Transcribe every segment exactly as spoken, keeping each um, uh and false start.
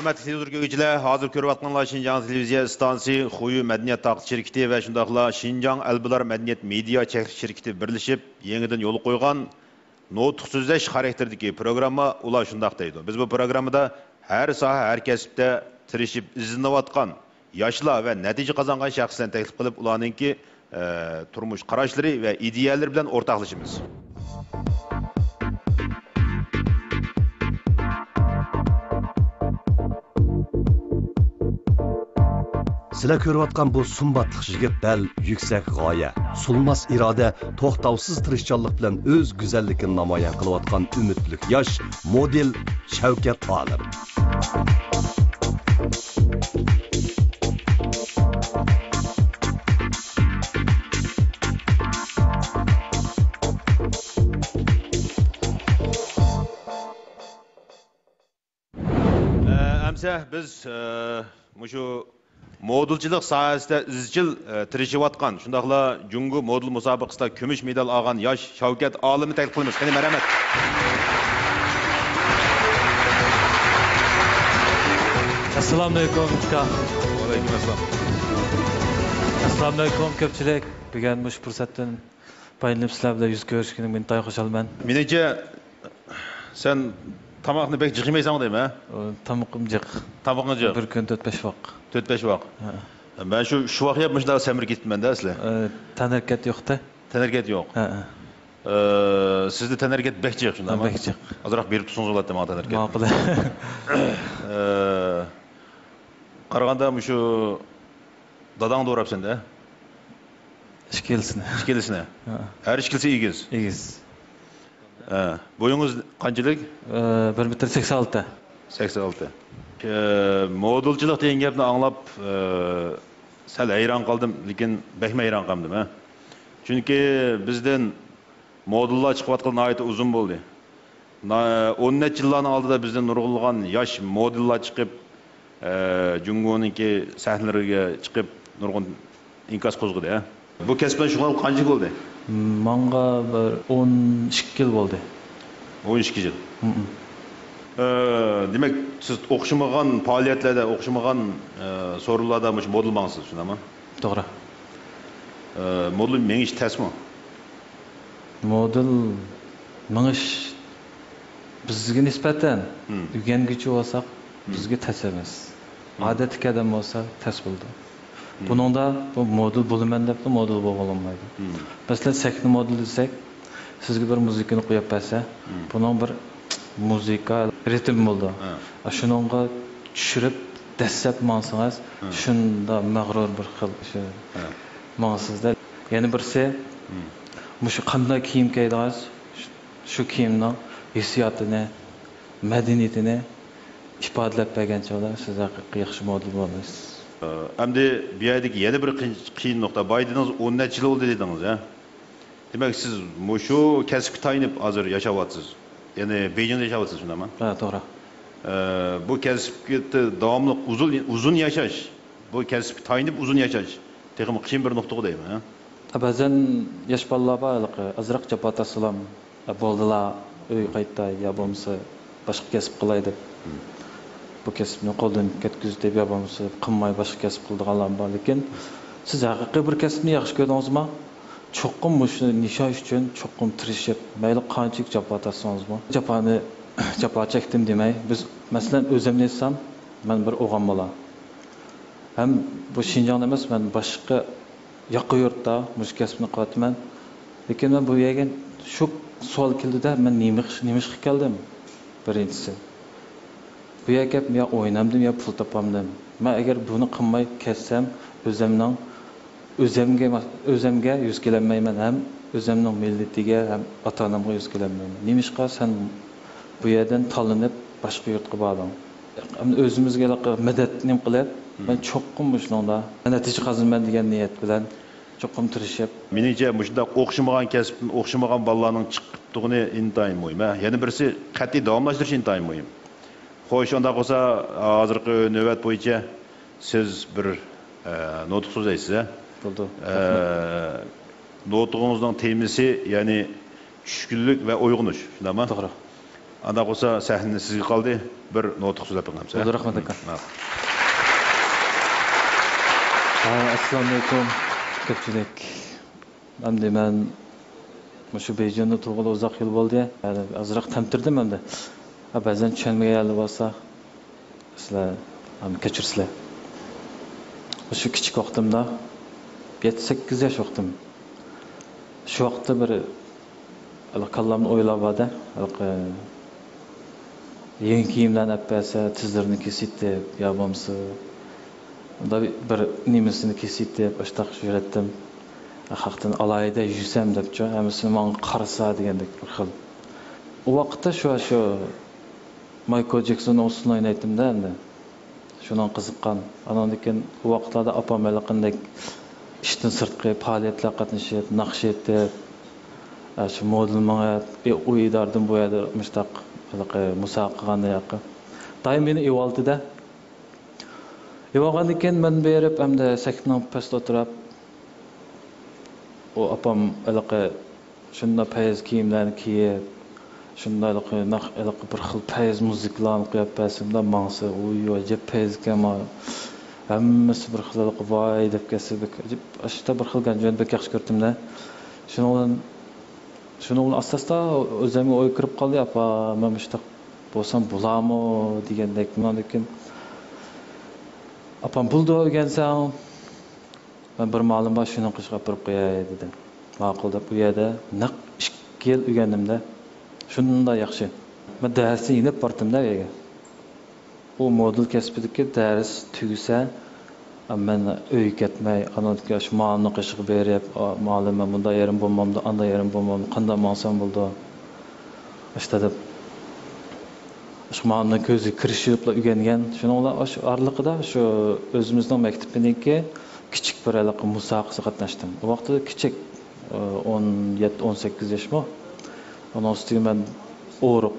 ھۆرمەتلىك تېلېۋىزور كۆرگۈچىلەر، ھازىر كۆرۈۋاتقانلار شىنجاڭ تېلېۋىزىيە ئىستانسىسى، خۇيۈ مەدەنىيەت تارقىتىش شىركىتى ۋە شۇنداقلا شىنجاڭ ئەلبىلار مەدەنىيەت مېدىيا چەكلىك شىركىتى بىرلىشىپ يېڭىدىن يولغا قويغان نۇتۇق سۆزلەش خاراكتېرىدىكى پروگرامما ئۇلار شۇنداق دەيدۇ. بىز بۇ پروگراممىدا ھەر ساھە، ھەر كەسىپتە تىرىشىپ ئىزدىنىۋاتقان ياشلار ۋە نەتىجە قازانغان شەخسلەرنى تەكلىپ قىلىپ، ئۇلارنىڭكى، ئە، تۇرمۇش قاراشلىرى ۋە ئىدىيەلىرى بىلەن ئورتاقلىشىمىز. سىلەر كۆرۈۋاتقان بۇ سۇمباتلىق يىگىت بەل، يۈكسەك غايە، سۇنماس ئىرادە، توختاۋسىز تىرىشچانلىق بىلەن ئۆز گۈزەللىكىنى نامايان قىلىۋاتقان ئۈمىدلىك ياش مودېل شەۋكەت ئالىم. ئە، ئەمسە بىز، ئە، مۇشۇ مودېلچىلىق ساھەسىدە ئىزچىل، ئە، تىرىشىۋاتقان، شۇنداقلا جۇڭگو مودېل مۇسابىقىسىدا كۈمۈش مېدال ئالغان ياش شەۋكەت ئالىمنى تەكلىپ قىلىمىز. قېنى، مەرھەمەت. ئەسسالامۇئەلەيكۇم، ئۇكا. ۋەئەلەيكۇم ئەسسالام. ئەسسالامۇئەلەيكۇم، كۆپچىلىك. بۈگۈن مۇشۇ پۇرسەتتىن پايدىلىنىپ سىلەر بىلەن يۈز كۆرۈشكىنىمگە ئىنتايىن خۇشالمەن. مېنىڭچە، سەن تاماقنى بەك جىق يېمەيسەن دەيمەن، ھە؟ ئۇ، تامىقىم جىق. تامىقىڭ جىق؟ بىر كۈن تۆت-بەش ۋاق. تۆت-بەش ۋاق. ھە. مەن شۇ، شۇ ۋاق يەپ مۇشۇنداق سەمرىپ كېتىپمەن-دە ئەسلى. ئە، تەنھەرىكەت يوق-تە. تەنھەرىكەت يوق. ھە، ھە. ئە، سىزدە تەنھەرىكەت بەك جىق، شۇنداقمۇ؟ بەك جىق. ئازراق بېرىپ تۇرسىڭىز بولاتتى ماڭا تەنھەرىكەت. ماقۇل. ئە، قارىغاندا مۇشۇ داداڭ دوراپسەن-دە. ئىككىلىسىنى. ئىككىلىسىنى. ھە. ھەر ئىككىلىسى ئېگىز. ئېگىز. ھە. بويىڭىز قانچىلىك؟ ئە، بىر مېتىر سەكسەن ئالتە. سەكسەن ئالتە. ئە، مودېلچىلىق دېگەن گەپنى ئاڭلاپ، ئە، سەل ھەيران قالدىم، لېكىن بەكمۇ ھەيران قالمىدىم، ھە. چۈنكى بىزدىن مودېللار چىقىۋاتقىلى ناھايىتى ئۇزۇن بولدى. نا-، ئون نەچچە يىللارنىڭ ئالدىدا بىزدىن نۇرغۇنلىغان ياش مودېللار چىقىپ، ئە، جۇڭگونىڭكى سەھنىلىرىگە چىقىپ، نۇرغۇن ئىنكاس قوزغىدى، ھە؟ بۇ كەسىپ بىلەن شۇغۇللىنىپ قانچە يىل بولدى؟ ماڭا بىر ئون ئىككى يىل بولدى. ئون ئىككى يىل. ھم. ئە، دېمەك، سىز ئوخشىمىغان پائالىيەتلەردە، ئوخشىمىغان، ئە، سورۇنلاردا مۇشۇ مودېل ماڭىسىز، شۇنداقمۇ؟ توغرا. ئە، مودېل مېڭىش تەسمۇ؟ مودېل مېڭىش بىزگە نىسبەتەن مم. ئۆگەنگۈچى بولساق، مم. بىزگە تەس ئەمەس. مم. ئادەتتىكى ئادەم بولسا تەس بولىدۇ. مم. بۇنىڭدا بۇ مودېل بولىمەن دەپلا مودېل بولغىلى بولمايدۇ. مم. مەسىلەن، سەھنە مودېلى دېسەك، سىزگە بىر مۇزىكىنى قويۇپ بەرسە، مم. بۇنىڭ بىر مۇزىكا رىتىمى بولىدۇ. ھە. شۇنىڭغا چۈشۈرۈپ، دەسسەپ ماڭسىڭىز، ھە. شۇنداق مەغرۇر بىر خىل شۇ ھە. ماڭىسىزدە. يەنە بىرسى، مم. مۇشۇ قانداق كىيىم كىيىدىغان، شۇ كىيىمنىڭ ھېسسىياتىنى، مەدەنىيىتىنى ئىپادىلەپ بەرگەن چاغدا سىز ھەقىقىي ياخشى مودېل بولىسىز. ئەمدى بۇ يەردىكى يەنە بىر قىيىن، قىيىن نۇقتا. بايا دېدىڭىز، ئون نەچچە يىل بولدى دېدىڭىز، ھە؟ دېمەك، سىز مۇشۇ كەسىپكە تايىنىپ ھازىر ياشاۋاتىسىز. يەنى بېيجىڭدا ياشاۋاتىسىز، شۇنداقمۇ؟ ھە، توغرا. ئە، بۇ كەسىپتە داۋاملىق ئۇزۇن، ئۇزۇن ياشاش، بۇ كەسىپكە تايىنىپ ئۇزۇن ياشاش تېخىمۇ قىيىن بىر نۇقتىغۇ دەيمەن، ھە؟ بەزەن ياش بالىلار بار، ھېلىقى ئازراق جاپا تارتسىلام، بولدىلا، ئۆيگە قايتاي يا بولمىسا باشقا كەسىپ قىلاي دەپ، مم. بۇ كەسىپنى قولدىن كەتكۈزۈپ يا بولمىسا قىلماي باشقا كەسىپ قىلىدىغانلار بار. لېكىن سىز ھەقىقىي بىر كەسىپنى ياخشى كۆردىڭىزمۇ؟ چوقۇم مۇشۇ نىشان ئۈچۈن چوقۇم تىرىشىپ، مەيلى قانچىلىك جاپا تارتسىڭىزمۇ، جاپانى، جاپا چەكتىم دېمەي، بىز، مەسىلەن، ئۆزۈمنى ئېيتسام، مەن بىر ئوغۇل بالا. ھەم بۇ شىنجاڭدا ئەمەس، مەن باشقا ياقا يۇرتتا مۇشۇ كەسىپنى قىلىۋاتىمەن. لېكىن مەن بۇ يەرگە شۇ سوئال كېلىدۇ-دە، مەن نېمە، نېمە ئىشقا كەلدىم؟ بىرىنچىسى. بۇ يەرگە كەپ يا ئوينامدىم، يا پۇل تاپامدىم. مەن ئەگەر بۇنى قىلماي كەتسەم، ئۆزۈمنىڭ، ئۆزۈمگە، ئۆزۈمگە يۈز كېلەلمەيمەن ھەم ئۆزۈمنىڭ مىللىتىگە ھەم ئاتا-ئانامغا يۈز كېلەلمەيمەن. نېمىشقا سەن بۇ يەردىن تاللىنىپ باشقا يۇرتقا باردىڭ؟ ئەمدى ئۆزىمىزگە ھېلىقى مەدەت نېمە قىلىپ، مم. مەن چوقۇم مۇشۇنىڭدا نەتىجە قازىنىمەن دېگەن نىيەت بىلەن چوقۇم تىرىشىپ. مېنىڭچە، مۇشۇنداق ئوخشىمىغان كەسىپتىن ئوخشىمىغان بالىلارنىڭ چىقىپ تۇرغىنى ئىنتايىن مۇھىم، ھە. يەنە بىرسى، قەتئىي داۋاملاشتۇرۇش ئىنتايىن مۇھىم. خوش، ئۇنداق بولسا، ھازىرقى نۆۋەت بويىچە سىز بىر، ئە، نۇتۇق سۆزلەيسىز، ھە؟ بولدى. ئە، نۇتۇقىڭىزنىڭ تېمىسى، يەنى چۈشكۈنلۈك ۋە ئويغىنىش، شۇنداقمۇ؟ توغرا. ئانداق بولسا سەھنە سىزگە قالدى. بىر نۇتۇق سۆزلەپ بېقىڭ. بولدى، رەھمەت ئاكا. مم، ماقۇل. ھا، ئەسسالامۇئەلەيكۇم، كۆپچىلىك. ئەمدى مەن مۇشۇ بېيجىڭدا تۇرغىلى ئۇزاق يىل بولدى. يەنى ئازراق تەمتىردىم ئەمدى. ھا، بەزەن چۈشەنمىگەن يەرلەر بولسا، سىلەر، ھەم كەچۈرسىلەر. مۇشۇ كىچىك ۋاقتىمدا، يەتتە، سەككىز ياش ۋاقتىم. شۇ ۋاقىتتا بىر، ھېلىقى كاللامدا ئويلار بار-دە، ھېلىقى يېڭى كىيىملەرنى ئەپ بەرسە، تىزلىرىنى كېسىۋېتىپ، يا بولمىسا، مۇنداق بىر نېمىسىنى كېسىۋېتىپ، ئاشتاق يۈرەتتىم. خەقتىن ئالاھىدە يۈرسەم دەپچۇ، ھەممىسى ماڭا قارىسا دېگەندەك بىر خىل. ئۇ ۋاقىتتا شۇ، شۇ مايكل جېكسوننىڭ ئۇسسۇلىنى ئوينايتتىم-دە ئەمدى. شۇنىڭغا قىزىققان. ئانىڭدىن كېيىن ئۇ ۋاقىتلاردا ئاپام ھېلىقىندەك ئىشتىن سىرتقى پائالىيەتلەرگە قاتنىشىپ، ناخشا ئېيتىپ، ئە، شۇ مودېل مېڭىپ، ئۇ ئىدارىدىن بۇ يەردە مۇشتاق ھېلىقى مۇسابىقە قىلغاندا ياقى. دائىم مېنى ئېۋالدى-دە. ئېۋالغاندىن كېيىن مەن بېرىپ، ئەمدى سەھنىنىڭ پەستە ئولتۇرۇپ، ئۇ ئاپام ھېلىقى شۇنداق پەيز كىيىملەرنى كىيىپ، شۇنداق ھېلىقى ناخ-، ھېلىقى بىر خىل پەيز مۇزىكىلارنى قويۇپ بەرسە، مۇنداق ماڭسا، ۋۇي، ئەجەب پەيز ئىكەن ما. ھەممىسى بىر خىل ھېلىقى ۋاي دەپ كەتسە، بەك ئەجەب، ئاشتا بىر خىل گەنجۇنى بەك ياخشى كۆرتۈم-دە. شۇنىڭ بىلەن، شۇنىڭ بىلەن ئاستا-ئاستا ئۆزۈمگە ئوي كىرىپ قالدى، ئاپا، مەن مۇشۇنداق بولسام بولارمۇ دېگەندەك. ئۇنىڭدىن كېيىن ئاپام، بولىدۇ، ئۆگەنسەڭ، مەن بىر مالىم بار، شۇنىڭ قېشىغا ئاپىرىپ قوياي، دېدى. ماقۇل دەپ، ئۇ يەردە نەق ئىككى يىل ئۆگەندىم-دە. شۇنداق ياخشى. مەن دەرستىن يېنىپ بارتتىم-دە ئۆيگە. ئۇ مودېل كەسپىدىكى دەرس تۈگىسە، مەن ئۆيگە كەتمەي، ئانىڭدىكى شۇ مالىمنىڭ قېشىغا بېرىپ، ئا، مالىم، مەن بۇنداق يېرىم بولمامدۇ، ئانداق يېرىم بولمامدۇ، قانداق ماڭسام بولىدۇ؟ ئاشتا دەپ. ئاشۇ مالىمنىڭ كۆزىگە كىرىشىپلا ئۆگەنگەن. شۇنىڭ بىلەن ئاشۇ ئارىلىقىدا شۇ ئۆزىمىزنىڭ مەكتىپىنىڭكى كىچىك بىر ھېلىقى مۇسابىقىسىگە قاتناشتىم. ئۇ ۋاقىتتا كىچىك، ئون يەتتە، ئون سەككىز ياشمۇ؟ ئۇنىڭ ئۈستىگە مەن ئورۇق.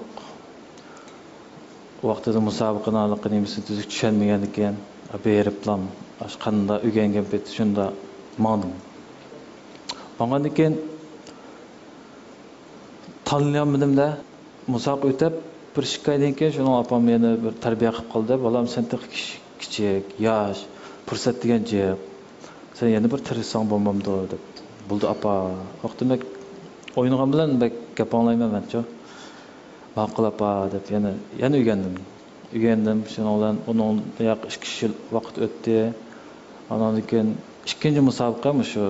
ئۇ ۋاقتىدا مۇسابىقىنىڭ ھېلىقى نېمىسىنى تۈزۈك چۈشەنمىگەنىكەن. بېرىپلام، ئاشۇ قانداق ئۆگەنگەن پېتى شۇنداق ماڭدىم. ماڭغاندىن كېيىن تاللىيالمىدىم-دە. مۇسابىقە ئۆتۈپ، بىر ئىككى ئايدىن كېيىن شۇنىڭ ئاپام يەنە بىر تەربىيە قىلىپ قالدى. بالام، سەن تېخى كىچ-، كىچىك، ياش، پۇرسەت دېگەن جىق. سەن يەنە بىر تىرىشساڭ بولمامدۇ؟ دەپ. بولدى، ئاپا. ۋاقتىم بەك ئوينىغان بىلەن بەك گەپ ئاڭلايمەن مەنچۇ. ماقۇل، ئاپا، دەپ يەنە، يەنە ئۆگەندىم. ئۆگەندىم، شۇنىڭ بىلەن ئۇنىڭ ياق ئىككى، ئۈچ يىل ۋاقىت ئۆتتى. ئاناندىن كېيىن ئىككىنچى مۇسابىقە مۇشۇ،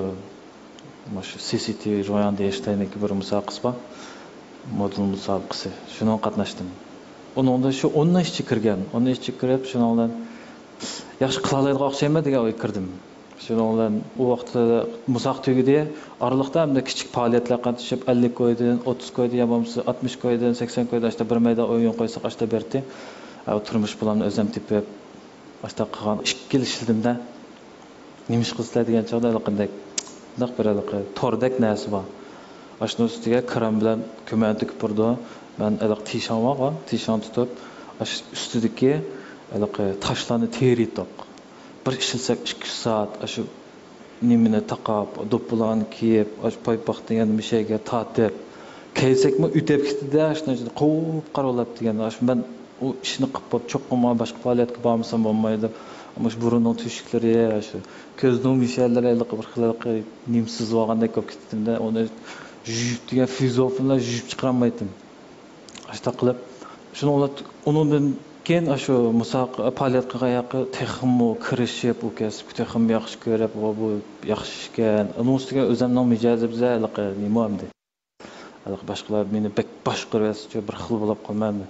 مۇشۇ سى سى تى ۋى روياڭ دېيىش تەينىكى بىر مۇسابىقىسى بار. مودېل مۇسابىقىسى. شۇنىڭغا قاتناشتىم. ئۇنىڭدا شۇ ئوننىڭ ئىچىگە كىرگەن. ئوننىڭ ئىچىگە كىرىپ، شۇنىڭ بىلەن ياخشى قىلالايدىغان ئوخشايمەن دېگەن ئويغا كىردىم. شۇنىڭ بىلەن ئۇ ۋاقىتتا مۇسابىقە تۈگىدى. ئارىلىقتا ئەمدى كىچىك پائالىيەتلەر قاتنىشىپ، ئەللىك كويدىن، ئوتتۇز كويدىن يا بولمىسا ئاتمىش كويدىن، سەكسەن كويدىن ئاشتا بىر مەيدان ئويۇن قويساق ئاشتا بەردى. ئە، تۇرمۇش پۇلامنى ئۆزۈم تېپىپ، ئاشتا قىلغان ئىككى يىل ئىشلىدىم-دە. نېمە ئىش قىلىسىلەر دېگەن چاغدا ھېلىقىندەك، مۇنداق بىر ھېلىقى توردەك نەرسە بار. ئاشۇنىڭ ئۈستىگە كران بىلەن كۆمەن تۆكۈپ بېرىدۇ. مەن ھېلىقى تىشاڭ بارغۇ، تىشاڭ تۇتۇپ، ئاشۇ ئۈستىدىكى ھېلىقى تاشلارنى تېرىيتتۇق. بىر ئىشلىسەك ئىككى، ئۈچ سائەت، ئاشۇ نېمىنى تاقاپ، دوپپىلارنى كىيىپ، ئاشۇ پايپاقنى يەنە مۇشۇ يەرگە تارتىپ، كەيسەكمۇ ئۆتۈپ كېتىدۇ، شۇنىڭ ئىچىدە قۇپقارا بولاتتى دېگەن. ئاشۇ مەن ئۇ ئىشنى قىلىپ بولۇپ، چوقۇم مانا باشقا پائالىيەتكە بارمىسام بولمايدۇ. مۇشۇ بۇرۇننىڭ تۆشۈكلىرى، شۇ كۆزنىڭ مۇشۇ يەرلىرى ھېلىقى بىر خىل ھېلىقى نېمىسىز بولغاندەك بولۇپ كېتىتتىم-دە، ئۇنى يۇيۇپ دېگەن فىزوفىن بىلەن يۇيۇپ چىقىرالمايتتىم. ئاشۇنداق قىلىپ، شۇنىڭ بىلەن ئۇنىڭدىن كېيىن ئاشۇ مۇسابىقە پائالىيەت قىلغان ياقى تېخىمۇ كىرىشىپ، ئۇ كەسىپكە تېخىمۇ ياخشى كۆرۈپ، ۋە بۇ ياخشى ئىشكەن. ئۇنىڭ ئۈستىگە ئۆزۈمنىڭ مىجەزى بىزە ھېلىقى نېمە ئەمدى. ھېلىقى باشقىلار مېنى بەك باشقۇرۇۋەتسىچۇ، بىر خىل بولۇپ قالىمەن.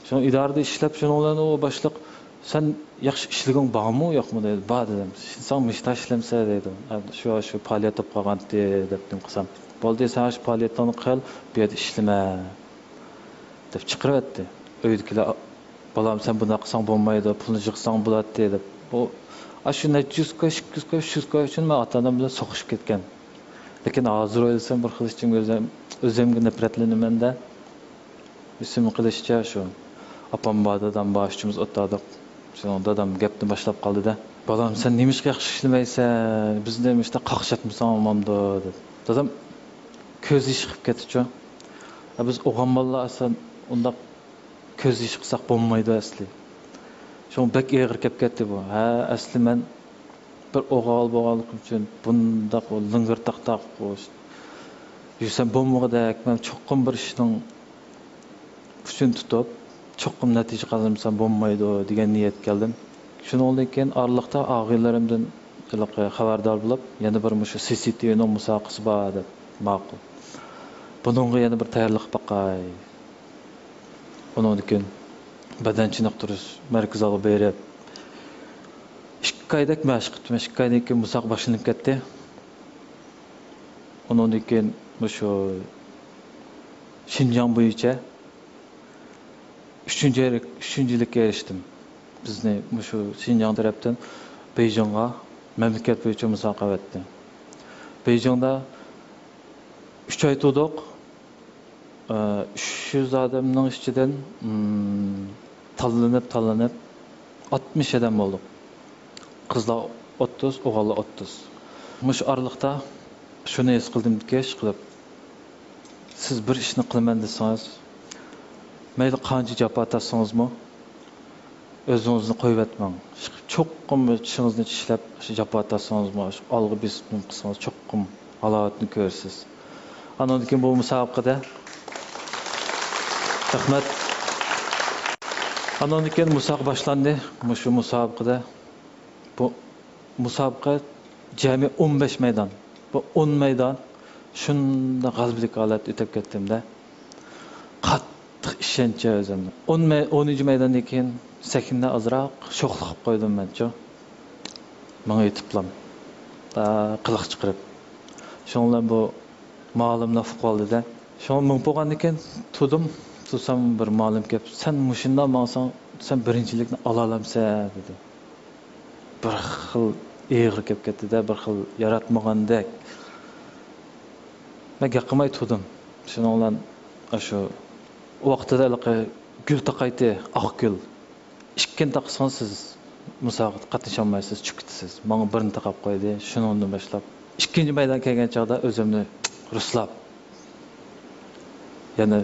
شۇنىڭ ئىدارىدە ئىشلەپ، شۇنىڭ بىلەن ئۇ باشلىق، سەن ياخشى ئىشلىگۈڭ بارمۇ، يوقمۇ دەيدۇ. بار دېدىم. سەن مۇشتا ئىشلەمسە دەيدۇ. شۇ، شۇ پائالىيەت بولۇپ قالغانتى دەپتىم قىلسام. بولدى، سەن شۇ پائالىيەتلەرنى قىل، بۇ يەردە ئىشلىمە. دەپ چىقىرىۋەتتى. ئۆيدىكىلەر، بالام، سەن بۇنداق قىلساڭ بولمايدۇ، پۇلنى يىغساڭ بولاتتى، دەپ. بۇ، ئاشۇ نەچچە يۈز كوي، ئىككى يۈز كوي، ئۈچ يۈز كوي ئۈچۈن مەن ئاتا-ئانام بىلەن سوقۇشۇپ كەتكەن. لېكىن ھازىر ئويلىسام، بىر خىل ئىچىمگە ئۆزۈم، ئۆزۈمگە نەپرەتلىنىمەن-دە. ئېسىمدە قېلىشىچە شۇ، ئاپام بار، دادام بار، ئۈچىمىز ئولتۇردۇق. شۇنىڭ دادام گەپنى باشلاپ قالدى-دە. بالام، سەن نېمىشقا ياخشى ئىشلىمەيسەن؟ بىزنى مۇشۇنداق قاقشاتمىساڭ بولمامدۇ؟ دەپ. دادام كۆز يېشى قىپ كەتتىچۇ. ھە، بىز ئوغۇل بالىلار ئاسان ئۇنداق كۆز يېشى قىلساق بولمايدۇ ئەسلى. شۇڭا بەك ئېغىر كەپ كەتتى بۇ. ھە، ئەسلى مەن بىر ئوغۇل بولغانلىقىم ئۈچۈن بۇنداق لىڭگىر تاق تاق يۈرسەم بولمىغۇدەك، مەن چوقۇم بىر ئىشنىڭ ئۇچىنى تۇتۇپ، چوقۇم نەتىجە قازانمىسام بولمايدۇ دېگەن نىيەتكە كەلدىم. شۇنىڭدىن كېيىن ئارىلىقتا ئاغىنىلىرىمدىن ھېلىقى خەۋەردار بولۇپ، يەنە بىر مۇشۇ سى سى تى ۋىنىڭ مۇسابىقىسى بار دەپ ماقۇل. بۇنىڭغا يەنە بىر تەييارلىق باقاي. ئۇنىڭدىن كېيىن بەدەن چېنىقتۇرۇش مەركىزىغا بېرىپ، ئىككى ئايدەك مەشىق قىپتىمەن. ئىككى ئايدىن كېيىن مۇسابىقە باشلىنىپ كەتتى. ئۇنىڭدىن كېيىن مۇشۇ شىنجاڭ بويىچە ئۈچىنچى، ئۈچىنچىلىككە ئېرىشتىم. بىزنى مۇشۇ شىنجاڭ تەرەپتىن بېيجىڭغا مەملىكەت بويىچە مۇسابىقە ئەۋەتتى. بېيجىڭدا ئۈچ ئاي تۇردۇق. ئۈچ يۈز ئادەمنىڭ ئىچىدىن، ئىم، تاللىنىپ، تاللىنىپ، ئاتمىش ئادەم بولدۇق. قىزلار ئوتتۇز، ئوغۇللار ئوتتۇز. مۇشۇ ئارىلىقتا شۇنى ھېس قىلدىمكى، ئىشقىلىپ، سىز بىر ئىشنى قىلىمەن دېسىڭىز، مەيلى قانچە جاپا تارتسىڭىزمۇ، ئۆزىڭىزنى قويۇۋەتمەڭ. چوقۇم چىشىڭىزنى چىشلەپ، شۇ جاپا تارتسىڭىزمۇ، شۇ ئالغا بېسىپ نېمە قىلسىڭىز، چوقۇم ھالاۋەتنى كۆرىسىز. ئاندىن كېيىن بۇ مۇسابىقىدە، رەھمەت. ئاندىن كېيىن مۇسابىقە باشلاندى. مۇشۇ مۇسابىقىدە، بۇ مۇسابىقە جەمئىي ئون بەش مەيدان. بۇ ئون مەيدان شۇنداق غەلىبىلىك ھالەتتە ئۆتۈپ كەتتىم-دە. قاتتىق ئىشەنچ ئۆزۈمدە. ئون مەي-، ئونىنچى مەيداندىن كېيىن سەھنىدە ئازراق شوخلۇق قىلىپ قويدۇم مەنچۇ. ماڭا ئېيتىپلام. ئا، قىلىق چىقىرىپ. شۇنىڭ بىلەن بۇ مۇئەللىملەر ئۇقۇپ قالدى-دە. شۇڭا مېڭىپ بولغاندىن كېيىن تۇردۇم. تۇرسام بىر مۇئەللىم كېلىپ، «سەن مۇشۇنداق ماڭساڭ، سەن بىرىنچىلىكنى ئالالامسەن؟» دېدى. بىر خىل ئېغىر كېلىپ كەتتى-دە، بىر خىل ياراتمىغاندەك. مەن گەپ قىلماي تۇردۇم. شۇنىڭ بىلەن ئاشۇ ۋاقتىدا ھېلىقى گۈل تاقايتتى، ئاق گۈل. ئىككىنى تاقىسىڭىز، سىز مۇسابىقىگە قاتنىشالمايسىز، چۈشۈپ كېتىسىز. ماڭا بىرنى تاقاپ قويدى. شۇنىڭدىن باشلاپ ئىككىنچى مەيدان كەلگەن چاغدا ئۆزۈمنى رۇسلاپ، يەنە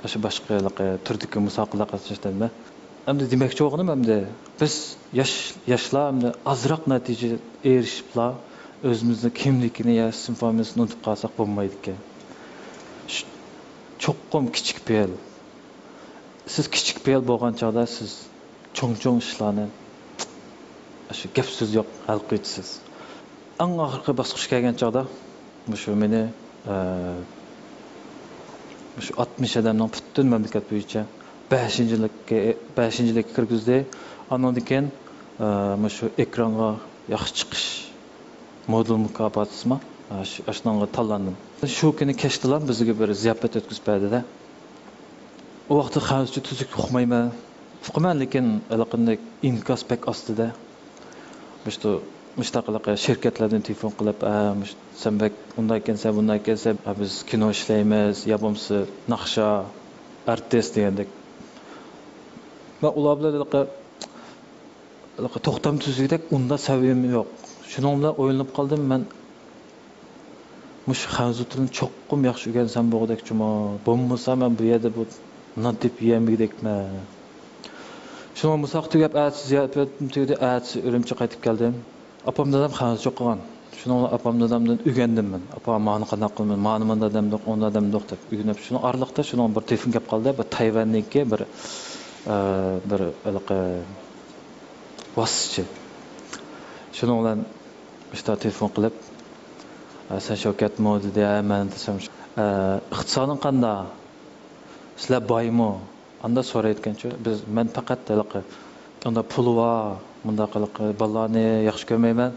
ئاشۇ باشقا ھېلىقى تۈردىكى مۇسابىقىلەرگە قاتنىشىمەن. ئەمدى دېمەكچى بولغىنىم، ئەمدى بىز ياش، ياشلار ئەمدى ئازراق نەتىجە ئېرىشىپلا، ئۆزىمىزنىڭ كىملىكىنى يا ئىسىم فامىلىسىنى ئۇنتۇپ قالساق بولمايدىكەن. ش-، چوقۇم كىچىك پېئىل. سىز كىچىك پېئىل بولغان چاغدا سىز چوڭ-چوڭ ئىشلارنى، ئاشۇ گەپ-سۆز يوق، ھەل قىلىۋېتىسىز. ئەڭ ئاخىرقى باسقۇچقا كەلگەن چاغدا مۇشۇ مېنى، ئە، مۇشۇ ئاتمىش ئادەمنىڭ پۈتۈن مەملىكەت بويىچە بەشىنچىلىككە، بەشىنچىلىككە كىرگۈزدى. ئاندىن كېيىن، ئە، مۇشۇ ئېكرانغا ياخشى چىقىش مودېل مۇكاپاتىسىما، ئە، شۇ، ئاشۇنىڭغا تاللاندىم. شۇ كۈنى كەچتىلا بىزگە بىر زىياپەت ئۆتكۈزۈپ بەردى-دە. ئۇ ۋاقىتتا خەنزۇچە تۈزۈك ئۇقمايمەن. ئۇقىمەن، لېكىن ھېلىقىندەك ئىنكاس بەك ئاستىدە. مۇشتۇ، مۇشتاق ھېلىقى شىركەتلەردىن تېلېفون قىلىپ، «ھە، مۇش-، سەن بەك ئۇنداق ئىكەنسەن، بۇنداق ئىكەنسەن، ھە، بىز كىنو ئىشلەيمىز، يا بولمىسا ناخشا، ئارتىس» دېگەندەك. مەن ئۇلار بىلەن ھېلىقى، ھېلىقى توختام تۈزۈكدەك ئۇنداق سەۋىيەم يوق. شۇنىڭ بىلەن ئويلىنىپ قالدىم مەن. مۇشۇ خەنزۇ تىلىنى چوقۇم ياخشى ئۆگەنسەم بولغۇدەك جۇمۇ. بولمىسا مەن بۇ يەردە بۇ نان تېپىپ يېيەلمىگۈدەكمەن. شۇنىڭ مۇسابىقە تۈگەپ، ئەتىسى زىياپىتىم تۈگىدى، ئەتىسى ئۈرۈمچىگە قايتىپ كەلدىم. ئاپام دادام خەنزۇچە ئوقۇغان. شۇنىڭ بىلەن ئاپام دادامدىن ئۆگەندىم مەن. «ئاپا، مانا قانداق قىلىمىز، مانا مۇنداق دەمدۇق، ئۇنداق دەمدۇق» دەپ ئۆگىنىپ، شۇنىڭ ئارىلىقتا شۇنىڭ بىر تېلېفون كەپ قالدى. بىر تەيۋەننىڭكى بىر، ئە، بىر ھېلىقى ۋاسىتىچى. شۇنىڭ بىلەن مۇشۇنداق تېلېفون قىلىپ، «ئە، سەن شەۋكەتمۇ؟» دېدى. «ھە، مەن» دېسەم، «ئە، ئىقتىسادىڭ قانداق؟ سىلەر بايمۇ؟» ئاندا سورايدىكەنچۇ. بىز، مەن پەقەت ھېلىقى، ئاندا پۇلى بار، مۇنداق ھېلىقى بالىلارنى ياخشى كۆرمەيمەن.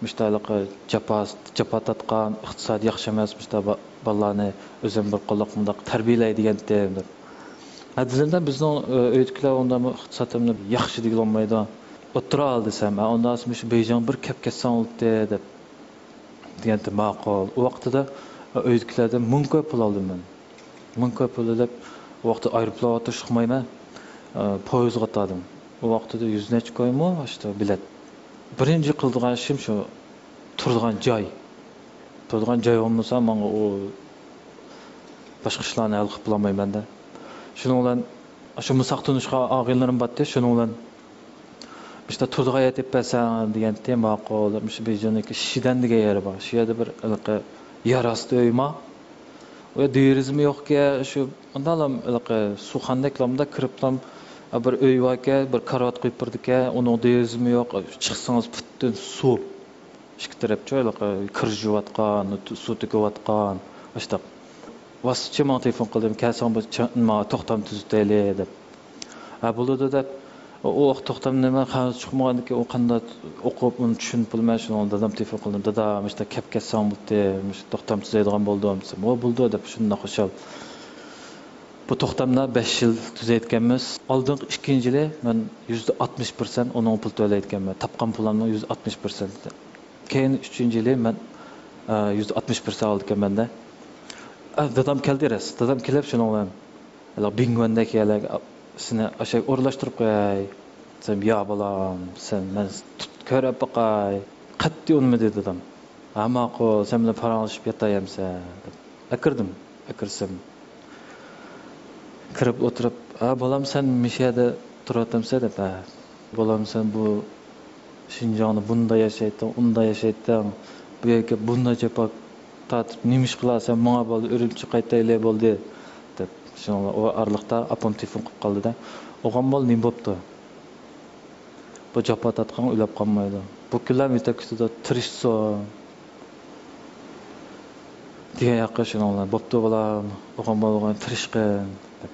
مۇشۇنداق ھېلىقى جاپا، جاپا تارتقان، ئىقتىسادى ياخشى ئەمەس، مۇشۇنداق با-، بالىلارنى ئۆزۈم بىر قوللۇق مۇنداق تەربىيەلەي دېگەنتىم دەپ. ھە، دېدىمدە، بىزنىڭ، ئۆ-، ئۆيدىكىلەر ئۇنداقمۇ ئىقتىسادىمۇ ياخشى دېگىلى بولمايدۇ. ئوتتۇرا ئالدى دېسەم، ھە، ئۇنداق مۇشۇ بېيجىڭ بىر كەپ كەتسەڭ بولاتتى دەپ. دېگەنتى ماقۇل. ئۇ ۋاقتىدا ئۆيدىكىلەردىن مىڭ كوي پۇل ئالدىم مەن. مىڭ كوي پۇل ئېلىپ، ئۇ ۋاقتىدا ئايروپىلانغا ئولتۇرۇشقا قىلمايمەن، ئە، پويىزغا ئاتلىدىم. ئۇ ۋاقتىدا يۈز نەچچە كويمۇ ئاشتا بېلەت. بىرىنچى قىلىدىغان ئىشىم شۇ، تۇرىدىغان جاي. تۇرىدىغان جاي بولمىسا، ماڭا ئۇ باشقا ئىشلارنى ھەل قىلىپ بولالمايمەن-دە. شۇنىڭ بىلەن شۇ مۇساق تونۇشقان ئاغىنىلىرىم بارتى، شۇنىڭ بىلەن مۇشۇنداق تۇرىدىغان يەر تېپىپ بەرسەڭ دېگەنتى، ماقۇل. مۇشۇ بېيجىڭدىكى شىدەن دېگەن يەر بار. شۇ يەردە بىر ھېلىقى يەر ئاستى ئۆي بار. ئۇ يەردە دېرىزىمۇ يوقكەن، شۇ مۇنداقلا ھېلىقى سۇخاندەكلا مۇنداق كىرىپلا بىر ئۆي باركەن، بىر كارىۋات قويۇپ بېرىدىكەن، ئۇنىڭ دېرىزىمۇ يوق. چىقسىڭىز پۈتۈن سۇ. ئىككى تەرەپچە ھېلىقى كىر يۇيۇۋاتقان، سۇ تۆكۈۋاتقان، ئاشتاق. ۋاسىتىچى ماڭا تېلېفون قىلدى، كەلسەڭ بىر چا-، ماڭا توختام تۈزىتەيلى دەپ. ھە، بولىدۇ دەپ، ئۇ، ئۇ توختام نېمە، خەنزۇچە ئۇقمىغاندىكىن ئۇ قانداق ئوقۇپ، ئۇنى چۈشىنىپ بولماي، شۇنىڭ دادام تېلېفون قىلدى، دادا، مۇشۇنداق كەپ كەتسەڭ بولدى، مۇشۇ توختام تۈزەيدىغان بولدۇم دېسەم، ھو، بولىدۇ دەپ، شۇنداق خۇشال. بۇ توختامدا بەش يىل تۈزەيدىكەنمىز. ئالدىنقى ئىككىنچى يىلى مەن يۈزدە ئاتمىش پىرسەنت ئۇنىڭغا پۇل تۆلەيدىكەنمەن. تاپقان پۇلۇمنىڭ يۈزدە ئاتمىش پىرسەنت. كېيىن ئۈچىنچى يىلى مەن، ئە، يۈزدە ئاتمىش پىرسەنت ئالىدىكەنمەن-دە. ئە، دادام كەلدى راست. دادام كېلىپ شۇنىڭ بىلەن، ھېلىقى بىڭگۋەندەك يەرلەرگە سېنى ئاشۇ ئورۇنلاشتۇرۇپ قوياي دېسەم، يا بالام، سەن، مەن تۇت-، كۆرۈپ باقاي. قەتئىي ئۇنىمىدى دادام. ھە، ماقۇل، سەن بىلەن پاراڭلىشىپ ياتاي ئەمسە دەپ. ئەكىردىم. ئەكىرسەم، كىرىپ ئولتۇرۇپ، ھە، بالام، سەن مۇشۇ يەردە تۇرۇۋاتامسەن دەپ. ھە. بالام، سەن بۇ شىنجاڭدا بۇنداق ياشايتتىڭ، ئۇنداق ياشايتتىڭ، بۇ يەرگە بۇنداق جاپا تارتىپ نېمە ئىش قىلارسەن، ماڭا بولدى، ئۈرۈمچىگە قايتايلى بولدى دەپ. شۇنىڭ ئۇ ئارىلىقتا ئاپام تېلېفون قىلىپ قالدى-دە. ئوغۇم بول، نېمە بوپتۇ؟ بۇ جاپا تارتقان ئۆلۈپ قالمايدۇ. بۇ كۈنلەر ئۆتۈپ كېتىدۇ، تىرىشسۇن دېگەن ياقى شۇنىڭ بىلەن، بوپتۇ بالام، ئوغۇم بولغىن، تىرىشقىن دەپ.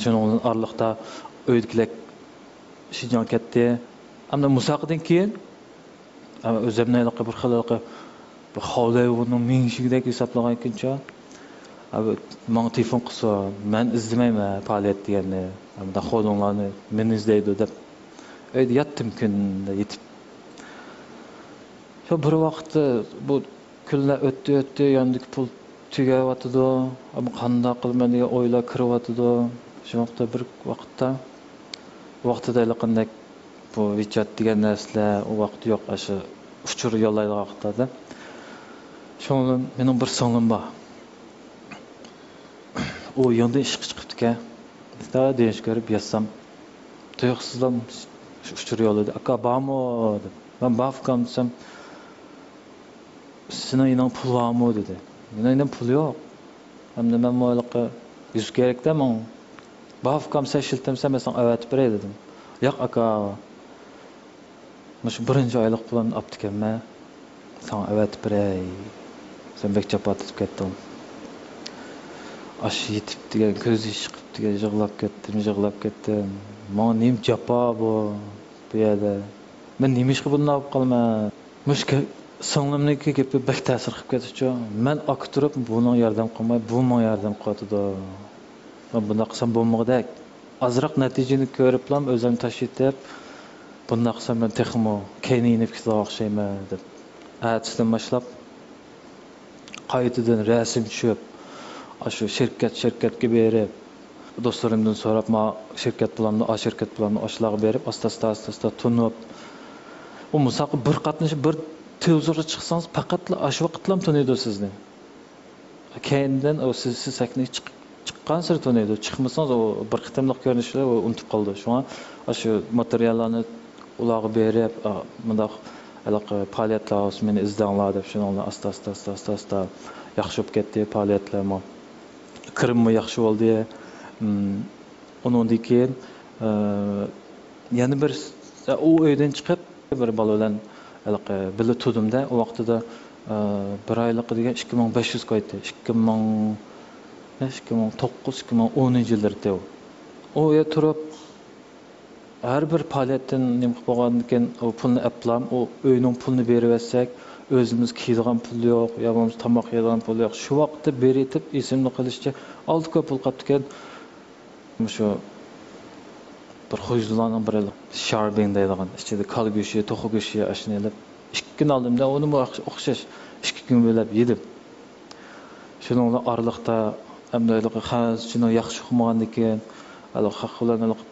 شۇنىڭ بىلەن ئارىلىقتا ئۆيدىكىلەر شىنجاڭ كەتتى. ئەمدى مۇساقىدىن كېيىن ئۆزۈمنى ھېلىقى بىر خىل ھېلىقى بىر خاۋلايۋۇننىڭ مېڭىشىگىدەك ھېسابلىغان كۈنچە، ماڭا تېلېفون قىلسۇن، مەن ئىزدىمەيمەن پائالىيەت دېگەننى، مۇنداق خولۇڭلارنى مېنى ئىزدەيدۇ دەپ ئۆيدە ياتتىم كۈندە يېتىپ. شۇ بىر ۋاقىتتا بۇ كۈنلەر ئۆتتى، ئۆتتى، ياندىكى پۇل تۈگەۋاتىدۇ. ئەمما قانداق قىلىمەن دېگەن ئويلار كىرىۋاتىدۇ. شۇ ۋاقىتتا بىر ۋاقىتتا، ۋاقتىدا ھېلىقىندەك بۇ ۋىچات دېگەن نەرسىلەر ئۇ ۋاقىت يوق، ئاشۇ ئۇچۇر يوللايدىغان ۋاقىتلاردا. شۇنىڭ بىلەن مېنىڭ بىر سىڭلىم بار. ئۇ يېڭىدىن ئىشقا چىقىپتىكەن. دېيىش كۆرۈپ يازسام، تۇيۇقسىزلا شۇ ئۇچۇر يوللىدى. «ئاكا، بارمۇ؟» دەپ. «مەن بار، ئۇكام» دېسەم، «سېنىڭ يېنىڭ پۇل بارمۇ؟» دېدى. «مېنىڭ يېنىم پۇل يوق. ھەمدە مەنمۇ ھېلىقى يۈز كېرەكتە ماڭا. بار، ئۇكام، سەن ئىشلىتەمسەن، مەن ساڭا ئەۋەتىپ بېرەي» دېدىم. «ياق، ئاكا، مۇشۇ بىرىنچى ئايلىق پۇلۇمنى ئاپتىكەنمەن، ساڭا ئەۋەتىپ بېرەي. سەن بەك جاپا تارتىپ كەتتىڭ.» ئاشۇ يېتىپ دېگەن كۆز يېشى چىقىپ دېگەن يىغلاپ كەتتىم، يىغلاپ كەتتىم. ماڭا نېمە جاپا بۇ، بۇ يەردە؟ مەن نېمە ئىشقا بۇنداق بولۇپ قالىمەن؟ مۇشۇ گە-، سىڭلىمنىڭكى گېپى بەك تەسىر قىلىپ كەتتىچۇ. مەن ئاكا تۇرۇپ بۇنىڭغا ياردەم قىلماي، بۇ ماڭا ياردەم قىلىۋاتىدۇ. مەن بۇنداق قىلسام بولمىغۇدەك. ئازراق نەتىجىنى كۆرۈپلا ئۆزۈمنى تاشلىتىپ، بۇنداق قىلسام مەن تېخىمۇ كەينىگە يېنىپ كېتىدىغان ئوخشايمەن دەپ. ئەتىسىدىن باشلاپ قايتىدىن رەسىم چۈشۈپ، ئاشۇ شىركەت، شىركەتكە بېرىپ، دوستلىرىمدىن سوراپ، ما شىركەت پىلانىنى، ئا شىركەت پىلانىنى ئاشۇلارغا بېرىپ، ئاستا، ئاستا، ئاستا، ئاستا تونۇپ، ئۇ مۇساققا بىر قاتنىشىپ، بىر تېلېۋىزورغا چىقسىڭىز، پەقەتلا ئاشۇ ۋاقىتلا تونۇيدۇ سىزنى. كەينىدىن ئۇ سىز، سىز سەھنىگە چىقىپ، چىققانسېرى تونۇيدۇ. چىقمىسىڭىز، ئۇ بىر قېتىملىق كۆرۈنۈشلەر ئۇ ئۇنتۇپ قالىدۇ. شۇڭا ئاشۇ ماتېرىياللارنى ئۇلارغا بېرىپ، ئا، مۇنداق ھېلىقى پائالىيەتلەر بولسا مېنى ئىزدەڭلار دەپ، شۇنىڭ بىلەن ئاستا، ئاستا، ئاستا، ئاستا، ئاستا ياخشى بولۇپ كەتتى پائالىيەتلەرمۇ. كىرىممۇ ياخشى بولدى. ئۇنىڭدىن كېيىن، ئە، يەنە بىر، ئۇ ئۆيدىن چىقىپ، بىر بالا بىلەن ھېلىقى بىللە تۇردۇم-دە، ئۇ ۋاقتىدا، ئە، بىر ئايلىقى دېگەن ئىككى مىڭ بەش يۈز كوي ئىدى. ئىككى مىڭ، ئىككى مىڭ توققۇز، ئىككى مىڭ ئونىنچى يىللىرى ئىدى ئۇ. ئۇ يەردە تۇرۇپ، ھەر بىر پائالىيەتتىن نېمە قىلىپ بولغاندىن كېيىن، ئۇ پۇلنى ئەپلام، ئۇ ئۆينىڭ پۇلىنى بېرىۋەتسەك، ئۆزىمىز كىيىدىغان پۇل يوق، يا بولمىسا تاماق يەيدىغان پۇل يوق. شۇ ۋاقىتتا بېرىۋېتىپ، ئېسىمدە قېلىشىچە، ئالتە كوي پۇل قاپتىكەن. مۇشۇ بىر خۇيزۇلارنىڭ بىرى شاربىڭ دەيدىغان، ئىچىدە كالا گۆشى، توخۇ گۆشى، ئاشۇنى ئېلىپ، ئىككىنى ئالدىم-دە، ئۇنىمۇ ئوخشاش ئىككى كۈن بۆلۈپ يېدىم. شۇنىڭ بىلەن ئارىلىقتا ئەمدى ھېلىقى خەنزۇچىنىڭ ياخشى ئۇقمىغاندىكىن، ھېلىقى خەق بىلەن ھېلىقى،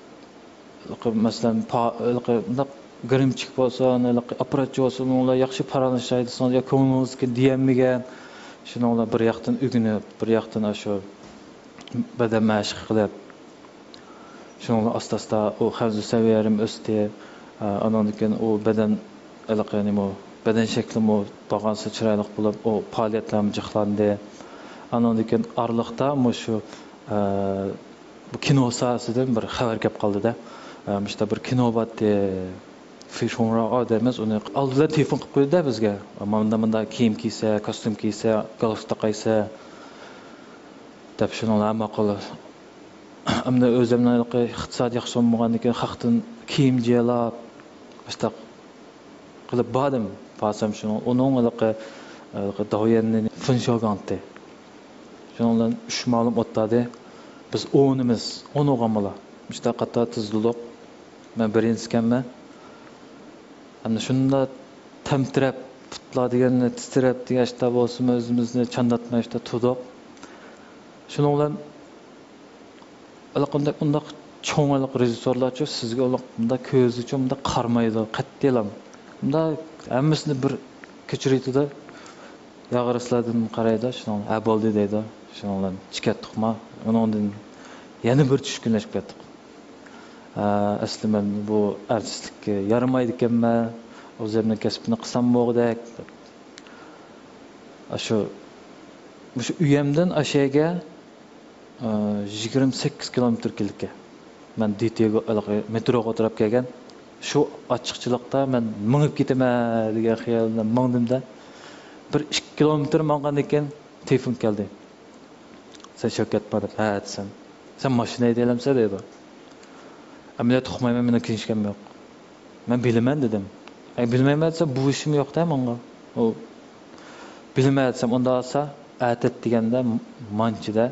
ھېلىقى مەسىلەن، پا-، ھېلىقى مۇنداق گىرىمچىك بولسۇن، ھېلىقى ئاپپاراتچى بولسۇن، ئۇنىڭ بىلەن ياخشى پاراڭلىشاي دېسىڭىز، يا كۆڭلىڭىزدىكىنى دېيەلمىگەن. شۇنىڭ بىلەن بىر ياقتىن ئۆگىنىپ، بىر ياقتىن ئاشۇ بەدەن مەشىق قىلىپ، شۇنىڭ بىلەن ئاستا-ئاستا ئۇ خەنزۇ سەۋىيەم ئۆستى. ئانىڭدىن كېيىن ئۇ بەدەن ھېلىقى نېمە، بەدەن شەكلىمۇ بارغانسېرى چىرايلىق بولۇپ، ئۇ پائالىيەتلەرمۇ جىقلاندى. ئانىڭدىن كېيىن ئارىلىقتا مۇشۇ، ئە، بۇ كىنو ساھەسىدىن بىر خەۋەر كەپ قالدى-دە. ئە، مۇشۇنداق بىر كىنو بارتى، فىشۇڭراۋ دەيمىز، ئۇنى ئالدى بىلەن تېلېفون قىلىپ قويدى-دە بىزگە. مۇندا، مۇندا كىيىم كىيسە، كوستيۇم كىيسە، گالستۇك تاقايسە، دەپ شۇنىڭ بىلەن ماقۇل. ئەمدى ئۆزۈمنىڭ ھېلىقى ئىقتىساد ياخشى بولمىغاندىن كېيىن خەقتىن كىيىم جىيەلەپ، ئاشتاق قىلىپ باردىم. بارسام شۇنىڭ، ئۇنىڭ ھېلىقى، ھېلىقى داۋيەننى فېنشياۋگاڭتى. شۇنىڭ بىلەن ئۈچ مۇئەللىم ئولتۇردى. بىز ئونىمىز، ئون بولغان بالا. مۇشۇنداق قاتار تىزىلدۇق. مەن بىرىنچى ئىكەنمەن. ئەمدى شۇنداق تەمتىرەپ، پۇتلار دېگەننى تىترەپ دېگەن ئىشتا بولسىمۇ، ئۆزىمىزنى چانداتماي ئىشتا تۇردۇق. شۇنىڭ بىلەن ھېلىقى ئۇنداق، ئۇنداق چوڭ ھېلىقى رېژىسسورلارچۇ سىزگە ئۇنداق، ئۇنداق كۆزىچۇ ئۇنداق قارىمايدۇ، قەتئىيلا. ئۇنداق ھەممىسىنى بىر كۆچۈرۈۋېتىدۇ. ياغرىسىلاردىن قارايدۇ، شۇنىڭ ھە بولدى دەيدۇ. شۇنىڭ بىلەن چىقىپ كەتتۇقما، ئۇنىڭدىن يەنە بىر چۈشكۈنلىشىپ كەتتۇق. ئە، ئەسلى مەن بۇ ئارتىسلىققا يارىمايدىكەنمەن، ئۆزۈمنىڭ كەسپىنى قىلسام بولغۇدەك دەپ. ئاشۇ، مۇشۇ ئۆيۈمدىن ئاشۇ يەرگە، ئە، يىگىرمە سەككىز كىلومېتىر كېلىدىكەن. مەن دىتېگو، مېتروغا ئولتۇرۇپ كەلگەن. شۇ ئاچچىقچىلىقتا مەن مېڭىپ كېتىمەن دېگەن خىيال بىلەن ماڭدىم-دە. بىر ئىككى كىلومېتىر ماڭغاندىن كېيىن تېلېفون كەلدى. سەن شىركەتما دەپ، ھە دېسەم، سەن ماشىنا ھەيدىيەلەمسەن دەيدۇ. ئەمەلىيەتتە ئۇقمايمەن، مېنىڭ كىنىشكام يوق. مەن بىلىمەن دېدىم. ئەي بىلمەيمەن دېسە، بۇ ئىشىم يوق دە ماڭا. ئۇ بىلىمەن دېسەم، ئۇنداق بولسا ئەتە دېگەندە مانچىدە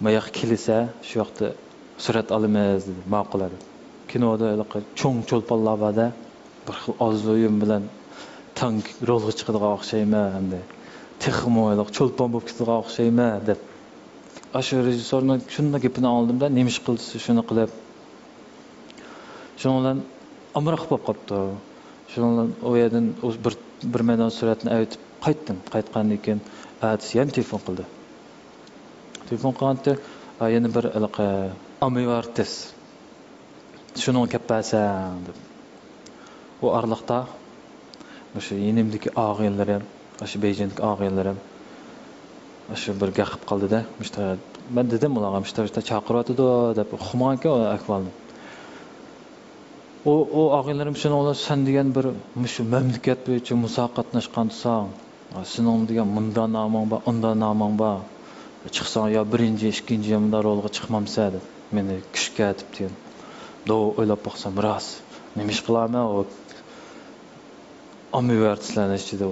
ماياققا كېلىسە، شۇ ياقتا سۈرەت ئالىمىز دېدى. ماقۇل دېدى. كىنودا ھېلىقى چوڭ چولپانلار بار-دە. بىر خىل ئارزۇيۇم بىلەن تەڭ رولغا چىقىدىغان ئوخشايمەن ئەمدى. تېخىمۇ ھېلىقى چولپان بولۇپ كېتىدىغان ئوخشايمەن دەپ. ئاشۇ رېژىسسورنىڭ شۇنداق گېپىنى ئاڭلىدىم-دە، نېمە ئىش قىلسا شۇنى قىلىپ. شۇنىڭ بىلەن ئامراق بولۇپ قاپتۇ. شۇنىڭ بىلەن ئۇ يەردىن ئۇ بىر، بىر مەيدان سۈرەتنى ئەۋېتىپ قايتتىم. قايتقاندىن كېيىن ئەتىسى يەنە تېلېفون قىلدى. تېلېفون قىلغانتى، «ھە، يەنە بىر ھېلىقى ئاممىۋى ئارتىس. شۇنىڭغا كەپ بەرسەڭ» دەپ. ئۇ ئارىلىقتا مۇشۇ يېنىمدىكى ئاغىنىلىرىم، ئاشۇ بېيجىڭدىكى ئاغىنىلىرىم، ئاشۇ بىر گەپ قىلىپ قالدى-دە. مۇشتا، مەن دېدىم ئۇلارغا، «مۇشتا، مۇشتا چاقىرىۋاتىدۇ» دەپ، ئۇقمىغانكەن ئۇ ئەھۋالنى. ئۇ، ئۇ ئاغىنىلىرىم شۇنىڭ بىلەن، «سەن دېگەن بىر مۇشۇ مەملىكەت بويىچە مۇسابىقە قاتناشقانتىساڭ، سېنىڭ دېگەن مۇنداق نامىڭ بار، ئۇنداق نامىڭ بار. چىقساڭ يا بىرىنچى، ئىككىنچى، يا مۇنداق رولغا چىقمامسەن؟» دەپ، مېنى كۈچكە ئەتىپ دېگەن. دەپ ئويلاپ باقسام، راست. نېمە ئىش قىلارمەن ئۇ ئاممىۋى ئارتىسلارنىڭ ئىچىدە؟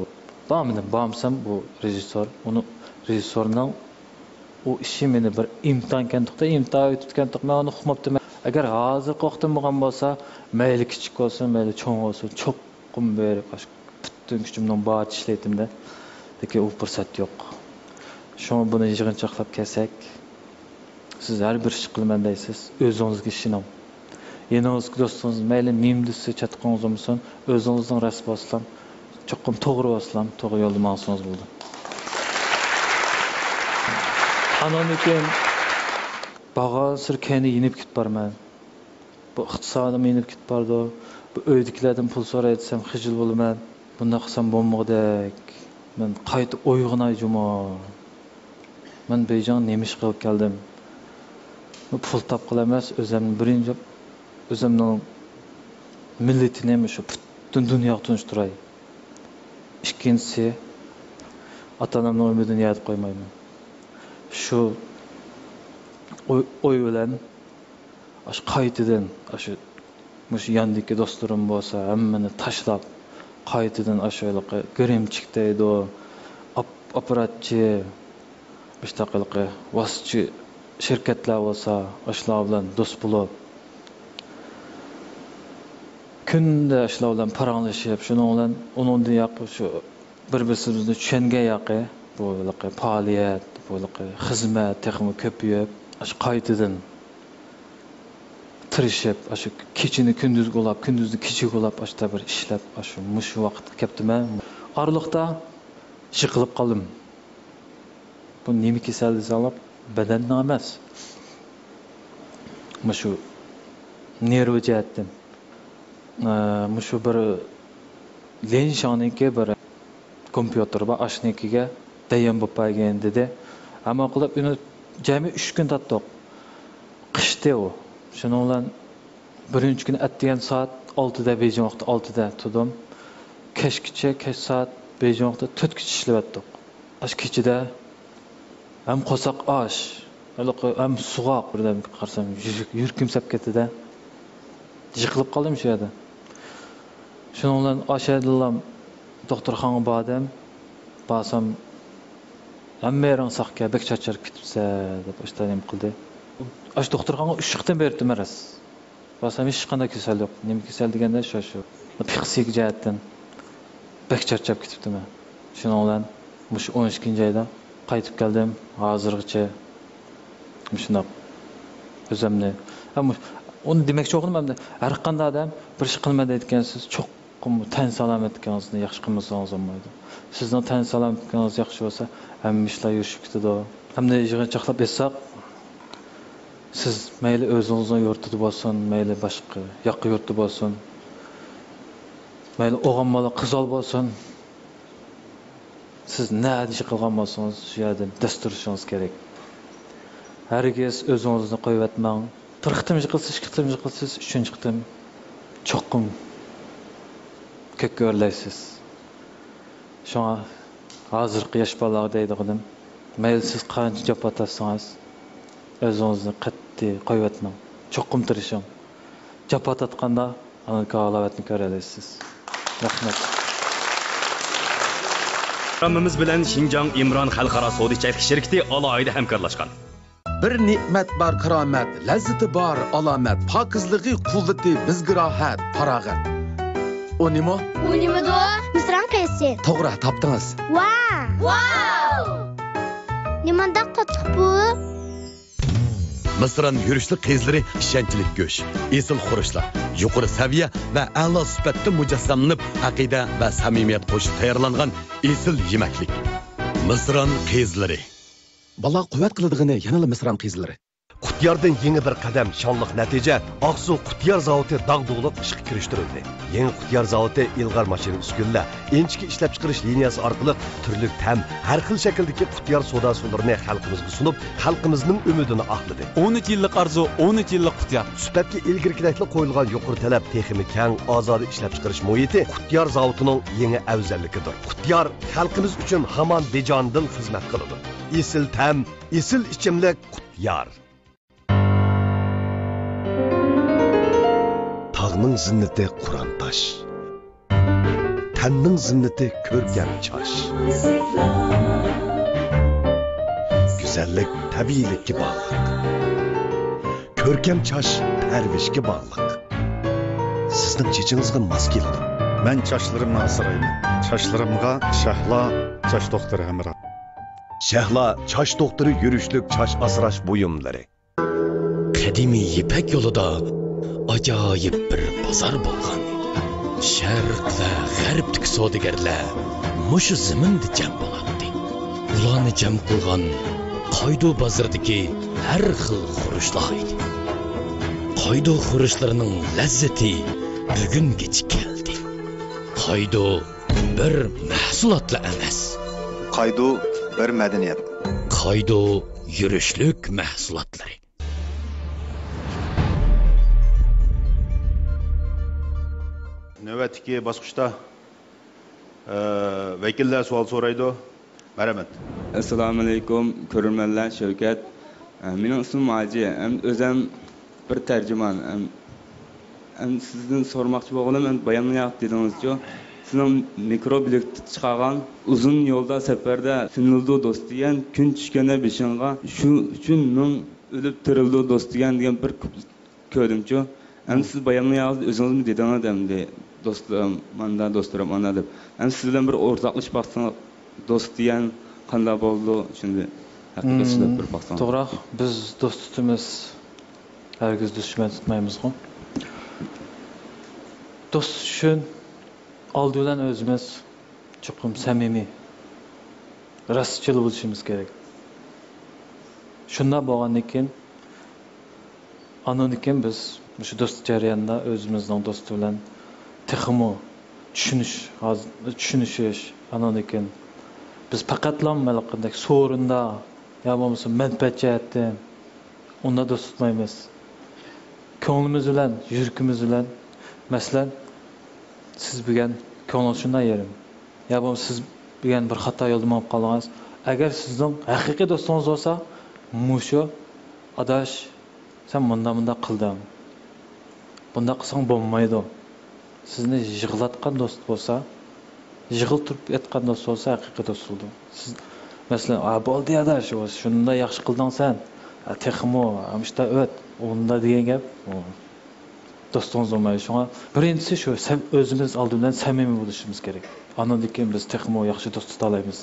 بارمىدىم، بارمىسام بۇ رېژىسسور، ئۇنى، رېژىسسورنىڭ ئۇ ئىشى مېنى بىر ئىمتىھان كەنتۇقتا، ئىمتىھان ئۆتۈپ كەنتۇق، مەن ئۇنى ئۇقماپتىمەن. ئەگەر ھازىرقى ۋاقتىم بولغان بولسا، مەيلى كىچىك بولسۇن، مەيلى چوڭ بولسۇن، چوقۇم بېرىپ، ئاشۇ پۈتۈن كۈچۈمنىڭ بارىچە ئىشلەيتتىم-دە. لېكىن ئۇ پۇرسەت يوق. شۇڭا بۇنى يىغىنچاقلاپ كەلسەك، سىز ھەر بىر ئىش قىلىمەن دەيسىز، ئۆزىڭىزگە ئىشىنىڭ. يېنىڭىزدىكى دوستىڭىز مەيلى نېمە دېسە چاتىقىڭىز بولمىسۇن، ئۆزىڭىزنىڭ راست بولسىلا، چوقۇم توغرا بولسىلا، توغرا يولدا ماڭسىڭىز بولىدۇ. ئانىڭدىن كېيىن بارغانسېرى كەينىگە يېنىپ كېتىپ بارىمەن. بۇ ئىقتىسادىم يېنىپ كېتىپ بارىدۇ. بۇ ئۆيدىكىلەردىن پۇل سوراي دېسەم خىجىل بولىمەن. بۇنداق قىلسام بولمىغۇدەك. مەن قايتا ئويغىناي جۇمۇ. مەن بېيجىڭغا نېمە ئىش قىلىپ كەلدىم؟ پۇل تاپقىلى ئەمەس، ئۆزۈمنى بىرىنچى، ئۆزۈمنىڭ مىللىتىنى مۇشۇ پۈتۈن دۇنياغا تونۇشتۇراي. ئىككىنچىسى، ئاتا-ئانامنىڭ ئۈمىدىنى يەردە قويمايمەن. شۇ ئوي، ئوي بىلەن ئاشۇ قايتىدىن، ئاشۇ، مۇشۇ ياندىكى دوستلىرىم بولسا، ھەممىنى تاشلاپ، قايتىدىن ئاشۇ ھېلىقى گىرىمچىك دەيدۇ، ئاپ-، ئاپپاراتچى، مۇشۇنداق ھېلىقى ۋاسىتىچى شىركەتلەر بولسا، ئاشۇلار بىلەن دوست بولۇپ، كۈندە ئاشۇلار بىلەن پاراڭلىشىپ، شۇنىڭ بىلەن ئۇنىڭدىن ياقى شۇ بىر-بىرسىمىزنى چۈشەنگەن ياقى، بۇ ھېلىقى پائالىيەت، بۇ ھېلىقى خىزمەت تېخىمۇ كۆپىيىپ، ئاشۇ قايتىدىن تىرىشىپ، ئاشۇ كېچىنى كۈندۈزگە ئۇلاپ، كۈندۈزنى كېچىگە ئۇلاپ، ئاشۇنداق بىر ئىشلەپ، ئاشۇ مۇشۇ ۋاقىتقا كەپتىمەن. ئارىلىقتا يىقىلىپ قالدىم. بۇ نېمە كېسەل دېسەڭلار، بەدەندىن ئەمەس، مۇشۇ نېرۋا جەھەتتىن. ئە، مۇشۇ بىر لىن شاڭنىڭكى بىر كومپيۇتېرى بار، ئاشۇنىڭكىگە دەييەم بولۇپ بەرگىن دېدى. ئەمما قىلىپ ئۇنى جەمئىي ئۈچ كۈن تارتتۇق. قىشتى ئۇ. شۇنىڭ بىلەن بىرىنچى كۈنى ئەتىگەن سائەت ئالتىدە، بېيجىڭ ۋاقتى ئالتىدە تۇردۇم. كەچكىچە، كەچ سائەت بېيجىڭ ۋاقتى تۆتكىچە ئىشلەۋەتتۇق. ئاشۇ كېچىدە ھەم قورساق ئاچ، ھېلىقى ھەم سوغۇق، بىردەم قارىسام، يۈرىكىم سەپ كەتتى-دە. يىقىلىپ قالدىم شۇ يەردە. شۇنىڭ بىلەن ئاشۇ يەردىنلا دوختۇرخانىغا باردىم. بارسام، ھەممە يېرىڭ ساقكەن، بەك چارچاپ كېتىپسەن، دەپ ئاشۇنداق نېمە قىلدى. ئاشۇ دوختۇرخانىغا ئۈچ قېتىم بېرىپتىمەن راست. بارسام ھېچقانداق كېسەل يوق. نېمە كېسەل دېگەندە شۇ، شۇ پسىخىك جەھەتتىن بەك چارچاپ كېتىپتىمەن. شۇنىڭ بىلەن مۇشۇ ئون ئىككىنچى ئايدا قايتىپ كەلدىم. ھازىرغىچە مۇشۇنداق ئۆزۈمنى، ھە، مۇ-، ئۇنى دېمەكچى بولغىنىم ئەمدى ھەر قانداق ئادەم بىر ئىش قىلىمەن دەيدىكەنسىز، چوقۇم تەن سالامەتلىكىڭىزنى ياخشى قىلمىسىڭىز بولمايدۇ. سىزنىڭ تەن سالامەتلىكىڭىز ياخشى بولسا، ھەممە ئىشلار يۈرۈشۈپ كېتىدۇ. ھەمدە يىغىنچاقلاپ ئېيتساق، سىز مەيلى ئۆزىڭىزنىڭ يۇرتىدا بولسۇن، مەيلى باشقا ياقا يۇرتتا بولسۇن، مەيلى ئوغۇل بالا، قىز بالا بولسۇن، سىز نەدە ئىش قىلغان بولسىڭىز، شۇ يەردىن دەس تۇرۇشىڭىز كېرەك. ھەرگىز ئۆزىڭىزنى قويۇۋەتمەڭ. بىر قېتىم يىقىلسىز، ئىككى قېتىم يىقىلسىز، ئۈچىنچى قېتىم چوقۇم كۆككە ئۆرلەيسىز. شۇڭا ھازىرقى ياش بالىلارغا دەيدىغىنىم، مەيلى سىز قانچە جاپا تارتسىڭىز، ئۆزىڭىزنى قەتئىي قويۇۋەتمەڭ. چوقۇم تىرىشىڭ. جاپا تارتقاندا ئاندىن كېيىن ھالاۋەتنى كۆرەلەيسىز. رەھمەت. پروگراممىمىز بىلەن شىنجاڭ ئىمران خەلقئارا سودا ئىچەكلىك شىركىتى ئالاھىدە ھەمكارلاشقان. بىر نېمەت بار كارامەت، لەززىتى بار ئالامەت، پاكىزلىقى، قۇۋۋىتى بىزگە راھەت، پاراغەت. ئۇ نېمە؟ ئۇ نېمىدۇ؟ مىسران قېيىسى. توغرا تاپتىڭىز. ۋاو! ۋاو! نېمانداق تاتلىق بۇ؟ مىسران يۈرۈشلۈك قېيىزلىرى ئىشەنچلىك گۆش، ئېسىل خۇرۇچلار، يۇقىرى سەۋىيە ۋە ئەلا سۈپەتتە مۇجەسسەملىنىپ، ئەقىدە ۋە سەمىمىيەت قوشۇپ تەييارلانغان ئېسىل يېمەكلىك. مىسران قېيىزلىرى. بالىغا قۇۋۋەت قىلىدىغىنى يەنىلا مىسران قېيىزلىرى. قۇتياردىن يېڭى بىر قەدەم، شانلىق نەتىجە، ئاقسۇ قۇتيار زاۋۇتى داغدۇغىلىق ئىشقا كىرىشتۈرۈلدى. يېڭى قۇتيار زاۋۇتى ئىلغار ماشىنا ئۈسكۈنىلەر، ئىنچىكە ئىشلەپچىقىرىش لىنىيەسى ئارقىلىق تۈرلۈك تەم، ھەر خىل شەكىلدىكى قۇتيار سودا سۇلىرىنى خەلقىمىزگە سۇنۇپ، خەلقىمىزنىڭ ئۈمىدىنى ئاقلىدى. ئون ئۈچ يىللىق ئارزۇ، ئون ئۈچ يىللىق قۇتيار. سۈپەتكە ئىلگىرىكىدەكلا قويۇلغان يۇقىرى تەلەپ تېخىمۇ كەڭ، ئازادە ئىشلەپچىقىرىش مۇھىتى قۇتيار زاۋۇتىنىڭ يېڭى ئەۋزەللىكىدۇر. قۇتيار خەلقىمىز ئۈچۈن ھامان بىجانىدىل خىزمەت قىلىدۇ. ئېسىل تەم، ئېسىل ئىچىملىك قۇتيار. تاغنىڭ زىننىتى قۇرام تاش. تەننىڭ زىننىتى كۆركەم چاچ. گۈزەللىك تەبىئىيلىككە باغلىق. كۆركەم چاچ پەرۋىشكە باغلىق. سىزنىڭ چېچىڭىزغا ماس كېلىدۇ. مەن چاچلىرىمنى ئاسرايمەن. چاچلىرىمغا شەھلا چاچ دوختۇرى ھەمراھ. شەھلا چاچ دوختۇرى يۈرۈشلۈك چاچ ئاسراش بۇيۇملىرى. قەدىمىي يىپەك يولىدا ئاجايىپ بىر بازار بولغان. شەرق ۋە غەربتىكى سودىگەرلەر مۇشۇ زېمىندا جەم بولاتتى. ئۇلارنى جەم قىلغان قايدۇ بازىرىدىكى ھەر خىل خۇرۇچلار ئىدى. قايدۇ خۇرۇچلىرىنىڭ لەززىتى بۈگۈنگىچە كەلدى. قايدۇ بىر مەھسۇلاتلا ئەمەس. قايدۇ بىر مەدەنىيەت. قايدۇ يۈرۈشلۈك مەھسۇلاتلىرى. نۆۋەتتىكى باسقۇچتا، ئە، ۋەكىللەر سوئال سورايدۇ. مەرھەمەت. ئەسسالامۇئەلەيكۇم، كۆرۈرمەنلەر، شەۋكەت. ئە، مېنىڭ ئىسمىم ھاجى، ھەم ئۆزەم بىر تەرجىمان، ھەم، ھەم سىزدىن سورىماقچى بولغىنىم، ھەم بايام ياق دېدىڭىزچۇ، سىزنىڭ مىكرو بىلىكتە چىقارغان ئۇزۇن يولدا سەپەردە سىنىلىدۇ دوست دېگەن، كۈن چۈشكەندە بېشىڭغا، شۇ ئۈچۈن مىڭ ئۆلۈپ تىرىلىدۇ دوست دېگەن، دېگەن بىر كۇپلېت كۆردۈمچۇ. ئەمدى سىز بايامنى يالغۇز ئۆزىڭىزمۇ دېدىڭىز ئەمدى، دوستلىرىم ماندا، دوستلىرىم ئانا دەپ. ئەمدى سىز بىلەن بىر ئورتاقلىشىپ باقسىڭىز، دوست دېگەن قانداق بولىدۇ؟ شۇنى ھەققىدە سۆزلەپ بېرىپ باقسىڭىز. توغرا، بىز دوست تۇتىمىز، ھەرگىز دۈشمەن تۇتمايمىزغۇ. دوست ئۈچۈن ئالدى بىلەن ئۆزىمىز چوقۇم سەمىمىي، راستچىل بولۇشىمىز كېرەك. شۇنداق بولغاندىن كېيىن، ئاندىن كېيىن بىز مۇشۇ دوستلۇق جەريانىدا ئۆزىمىزنىڭ دوستى بىلەن تېخىمۇ چۈشىنىش، ھاز-، چۈشىنىشىش، ئاندىن كېيىن بىز پەقەتلا مانا قانداق سورۇندا يا بولمىسا مەنپەئەت جەھەتتىن ئۇنداق دوست تۇتمايمىز. كۆڭلىمىز بىلەن، يۈرىكىمىز بىلەن، مەسىلەن، سىز بۈگۈن كۆڭلىڭىز شۇنداق يېرىم، يا بولمىسا سىز بۈگۈن بىر خاتا يولدا مېڭىپ قالدىڭىز. ئەگەر سىزنىڭ ھەقىقىي دوستىڭىز بولسا، مۇشۇ، ئاداش، سەن مۇنداق مۇنداق قىلدىڭ، بۇنداق قىلساڭ بولمايدۇ. سىزنى يىغلاتقان دوست بولسا، يىغلىتىپ ئېيتقان دوست بولسا، ھەقىقىي دوست بولىدۇ. سىز، مەسىلەن، «ئا، بولدى ئاداش، شۇنداق ياخشى قىلدىڭ سەن، ئا، تېخىمۇ ئاشتا ئۆت، ئۇنداق» دېگەن گەپ، ئۇ دوستىڭىز بولمايدۇ. شۇڭا بىرىنچىسى شۇ، سەم-، ئۆزىمىز ئالدى بىلەن سەمىمىي بولۇشىمىز كېرەك. ئاندىن كېيىن بىز تېخىمۇ ياخشى دوست تۇتالايمىز.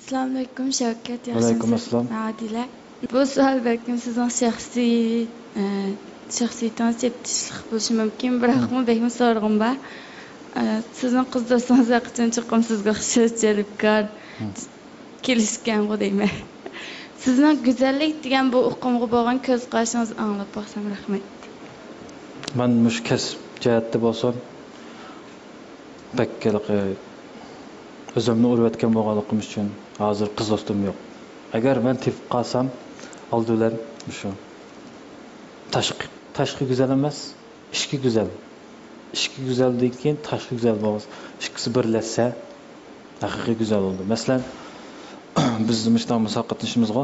ئەسسالامۇئەلەيكۇم، شەۋكەت، ياخشىمۇسىز؟ ۋەئەلەيكۇم ئەسسالام. مەن ئادىلە. بۇ سوئال بەلكىم سىزنىڭ شەخسىي، ئە، شەخسىيىتىڭىز چېپىچىلىق بولۇشى مۇمكىن، بىراقمۇ بەكمۇ سورىغۇم بار. ئە، سىزنىڭ قىز دوستىڭىز ھەققىدىن چوقۇم سىزگە ئوخشاش جەلپكار، كېلىشكەنغۇ دەيمەن. سىزنىڭ گۈزەللىك دېگەن بۇ ئۇقۇمغا بولغان كۆز قارىشىڭىزنى ئاڭلاپ باقسام رەھمەت. مەن مۇشۇ كەسىپ جەھەتتە بولسۇن، بەك ھېلىقى ئۆزۈمنى ئۇرۇۋەتكەن بولغانلىقىم ئۈچۈن ھازىر قىز دوستۇم يوق. ئەگەر مەن تېپىپ قالسام، ئالدى بىلەن مۇشۇ تاشقى، تاشقى گۈزەل ئەمەس، ئىچكى گۈزەل. ئىچكى گۈزەلدىن كېيىن تاشقى گۈزەل بولغۇسى، ئىككىسى بىرلەشسە، ھەقىقىي گۈزەل بولىدۇ. مەسىلەن، بىز مۇشۇنداق مۇسابىقە قاتنىشىمىزغۇ،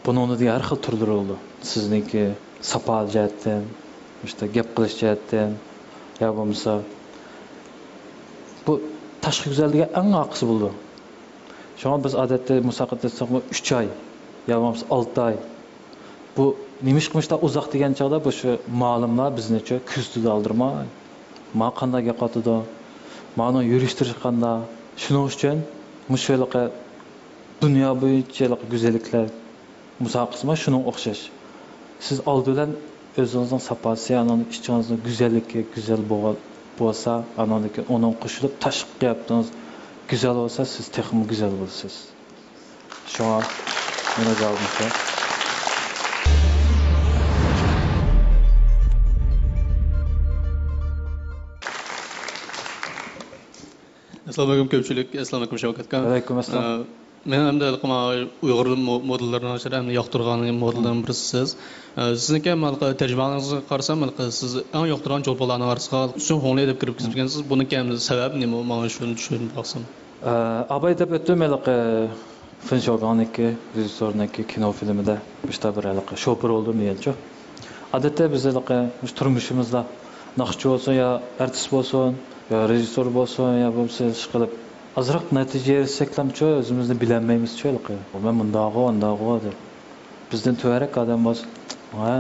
بۇنىڭدا دېگەن ھەر خىل تۈرلىرى بولىدۇ. سىزنىڭكى ساپا جەھەتتىن، مۇشۇنداق گەپ قىلىش جەھەتتىن، يا بولمىسا، بۇ تاشقى گۈزەل دېگەن ئەڭ ئارقىسى بولىدۇ. شۇڭا بىز ئادەتتە مۇسابىقە قاتناشساقمۇ ئۈچ ئاي يا بولمىسا ئالتە ئاي، بۇ نېمىشقا مۇشۇنداق ئۇزاق دېگەن چاغدا، بۇ شۇ مالىملار بىزنىچۇ كۆزىتىدۇ ئالدىرىماي. ما قانداق گەپ قاتىدۇ؟ مانىڭ يۈرۈشتۈرۈشى قانداق؟ شۇنىڭ ئۈچۈن مۇشۇ ھېلىقى دۇنيا بويىچە ھېلىقى گۈزەللىكلەر مۇسابىقىسىمۇ شۇنىڭغا ئوخشاش. سىز ئالدى بىلەن ئۆزىڭىزنىڭ ساپاسى، ئاندىن ئىچىڭىزنىڭ گۈزەللىكى گۈزەل بولغان بولسا، ئاندىن كېيىن ئۇنىڭغا قوشۇلۇپ تاشقى قىياپىتىڭىز گۈزەل بولسا، سىز تېخىمۇ گۈزەل بولىسىز. شۇڭا مېنىڭ جاۋابىم شۇ. ئەسسالامۇئەلەيكۇم كۆپچىلىك، ئەسسالامۇئەلەيكۇم شەۋكەت ئاكا. ۋەئەلەيكۇم ئەسسالام. ئە، مېنىڭ ئەمدى ھېلىقى مانا ئۇيغۇر مو-، مودېللىرىنىڭ ئىچىدە ئەمدى ياقتۇرغان مودېللىرىنىڭ بىرسى سىز. ئە، سىزنىڭكى ھېلىقى تەجرىبىڭىزگە قارىسام، ھېلىقى سىز ئەڭ ياقتۇرغان چولپانلارنىڭ ئارىسىغا سۇڭ خۇڭلى دەپ كىرىپ كېتىپسىز. بۇنىڭكى ئەمدى سەۋەبى نېمە؟ ماڭا شۇنى چۈشەندۈرۈپ باقسام. ئە، ئاباي دەپ ئۆتتۈم ھېلىقى فېن شياۋگاڭنىڭكى، رېژىسسورنىڭكى كىنو فىلىمىدا مۇشۇنداق بىر ھېلىقى شوپۇر بولدۇم دېگەنچۇ. ئادەتتە بىز ھېلىقى مۇشۇ تۇرمۇشىمىزدا ناخشىچى بولسۇن يا ئارتىس بولسۇن يا رېژىسسور بولسۇن يا بولمىسا ئىشقىلىپ ئازراق نەتىجە ئېرىشسەكلامچۇ ئۆزىمىزنى بىلەلمەيمىزچۇ ھېلىقى. مەن مۇنداقغۇ، ئانداقغۇ دەپ. بىزدىن تۆۋەنرەك ئادەم بولسا، ھە،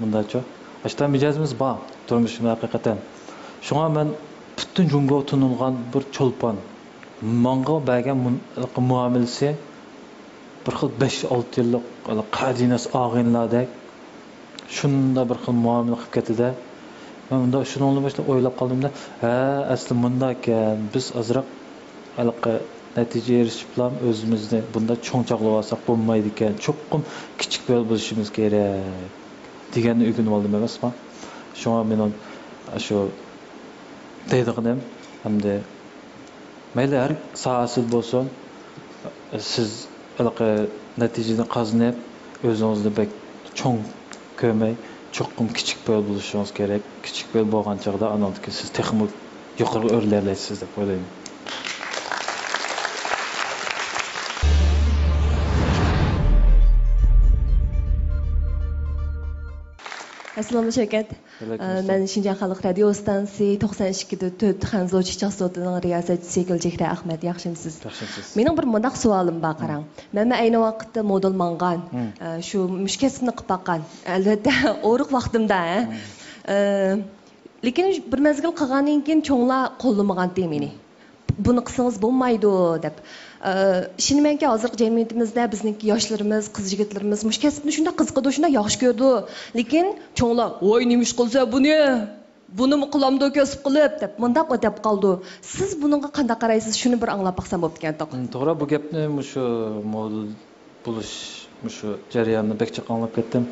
مۇنداقچۇ. ئاشۇنداق مىجەزىمىز بار تۇرمۇشىمىزدا ھەقىقەتەن. شۇڭا مەن پۈتۈن جۇڭگوغا تونۇلغان بىر چولپان ماڭا بەرگەن مۇن-، مۇئامىلىسى بىر خىل بەش-ئالتە يىللىق قەدىناس ئاغىنىلاردەك شۇنداق بىر خىل مۇئامىلە قىلىپ كەتتى-دە. مەن مۇنداق شۇنىڭدىن باشلاپ ئويلاپ قالدىم-دە، ھە، ئەسلى مۇنداق ئىكەن، بىز ئازراق ھېلىقى نەتىجە ئېرىشىپلا ئۆزىمىزنى بۇنداق چوڭ چاغلىۋالساق بولمايدىكەن، چوقۇم كىچىك بولۇشىمىز كېرەك دېگەننى ئۆگىنىۋالدىم ئەمەسمۇ. شۇڭا مېنىڭ شۇ دەيدىغىنىم، ئەمدى مەيلى ھەر ساھەسىدە بولسۇن، سىز ھېلىقى نەتىجىنى قازىنىپ، ئۆزىڭىزنى بەك چوڭ كۆرمەي، چوقۇم كىچىك پەل بولۇشىڭىز كېرەك. كىچىك پەل بولغان چاغدا ئانىڭدىن كېيىن سىز تېخىمۇ يۇقىرىغا ئۆرلىيەلەيسىز دەپ ئويلايمەن. ئەسسالامۇ شەۋكەت. ۋەئەلەيكۇم ئەسسالام. مەن شىنجاڭ خەلق رادىيو ئىستانسىسى توقسان ئىككى دە تۆت خەنزۇچە چاستوتىنىڭ رىياسەتچىسى گۈلچېھرە ئەخمەت، ياخشىمۇسىز؟ ياخشىمسىز؟ مېنىڭ بىر مۇنداق سوئالىم بار، قاراڭ. مەن، مەن ئەينى ۋاقىتتا مودېل ماڭغان، مم. ئە، شۇ مۇشۇ كەسىپنى قىلىپ باققان. ئەلۋەتتە، ئورۇق ۋاقتىمدا، ھە. مم. ئە، لېكىن بىر مەزگىل قىلغاندىن كېيىن چوڭلار قوللىمىغانتى مېنى. بۇنى قىلسىڭىز بولمايدۇ دەپ. ئە، ئىشىنىمەنكى، ھازىرقى جەمئىيىتىمىزدە بىزنىڭكى ياشلىرىمىز، قىز يىگىتلىرىمىز مۇشۇ كەسىپنى شۇنداق قىزىقىدۇ، شۇنداق ياخشى كۆرىدۇ. لېكىن چوڭلار، «ۋاي، نېمە ئىش قىلىسەن بۇنى؟» بۇنىمۇ قىلامدۇ كەسىپ قىلىپ دەپ مۇنداق دەپ قالىدۇ. سىز بۇنىڭغا قانداق قارايسىز؟ شۇنى بىر ئاڭلاپ باقسام بوپتىكەن توق. توغرا، بۇ گەپنى مۇشۇ مودېل بولۇش مۇشۇ جەريانىنى بەك جىق ئاڭلاپ كەتتىم.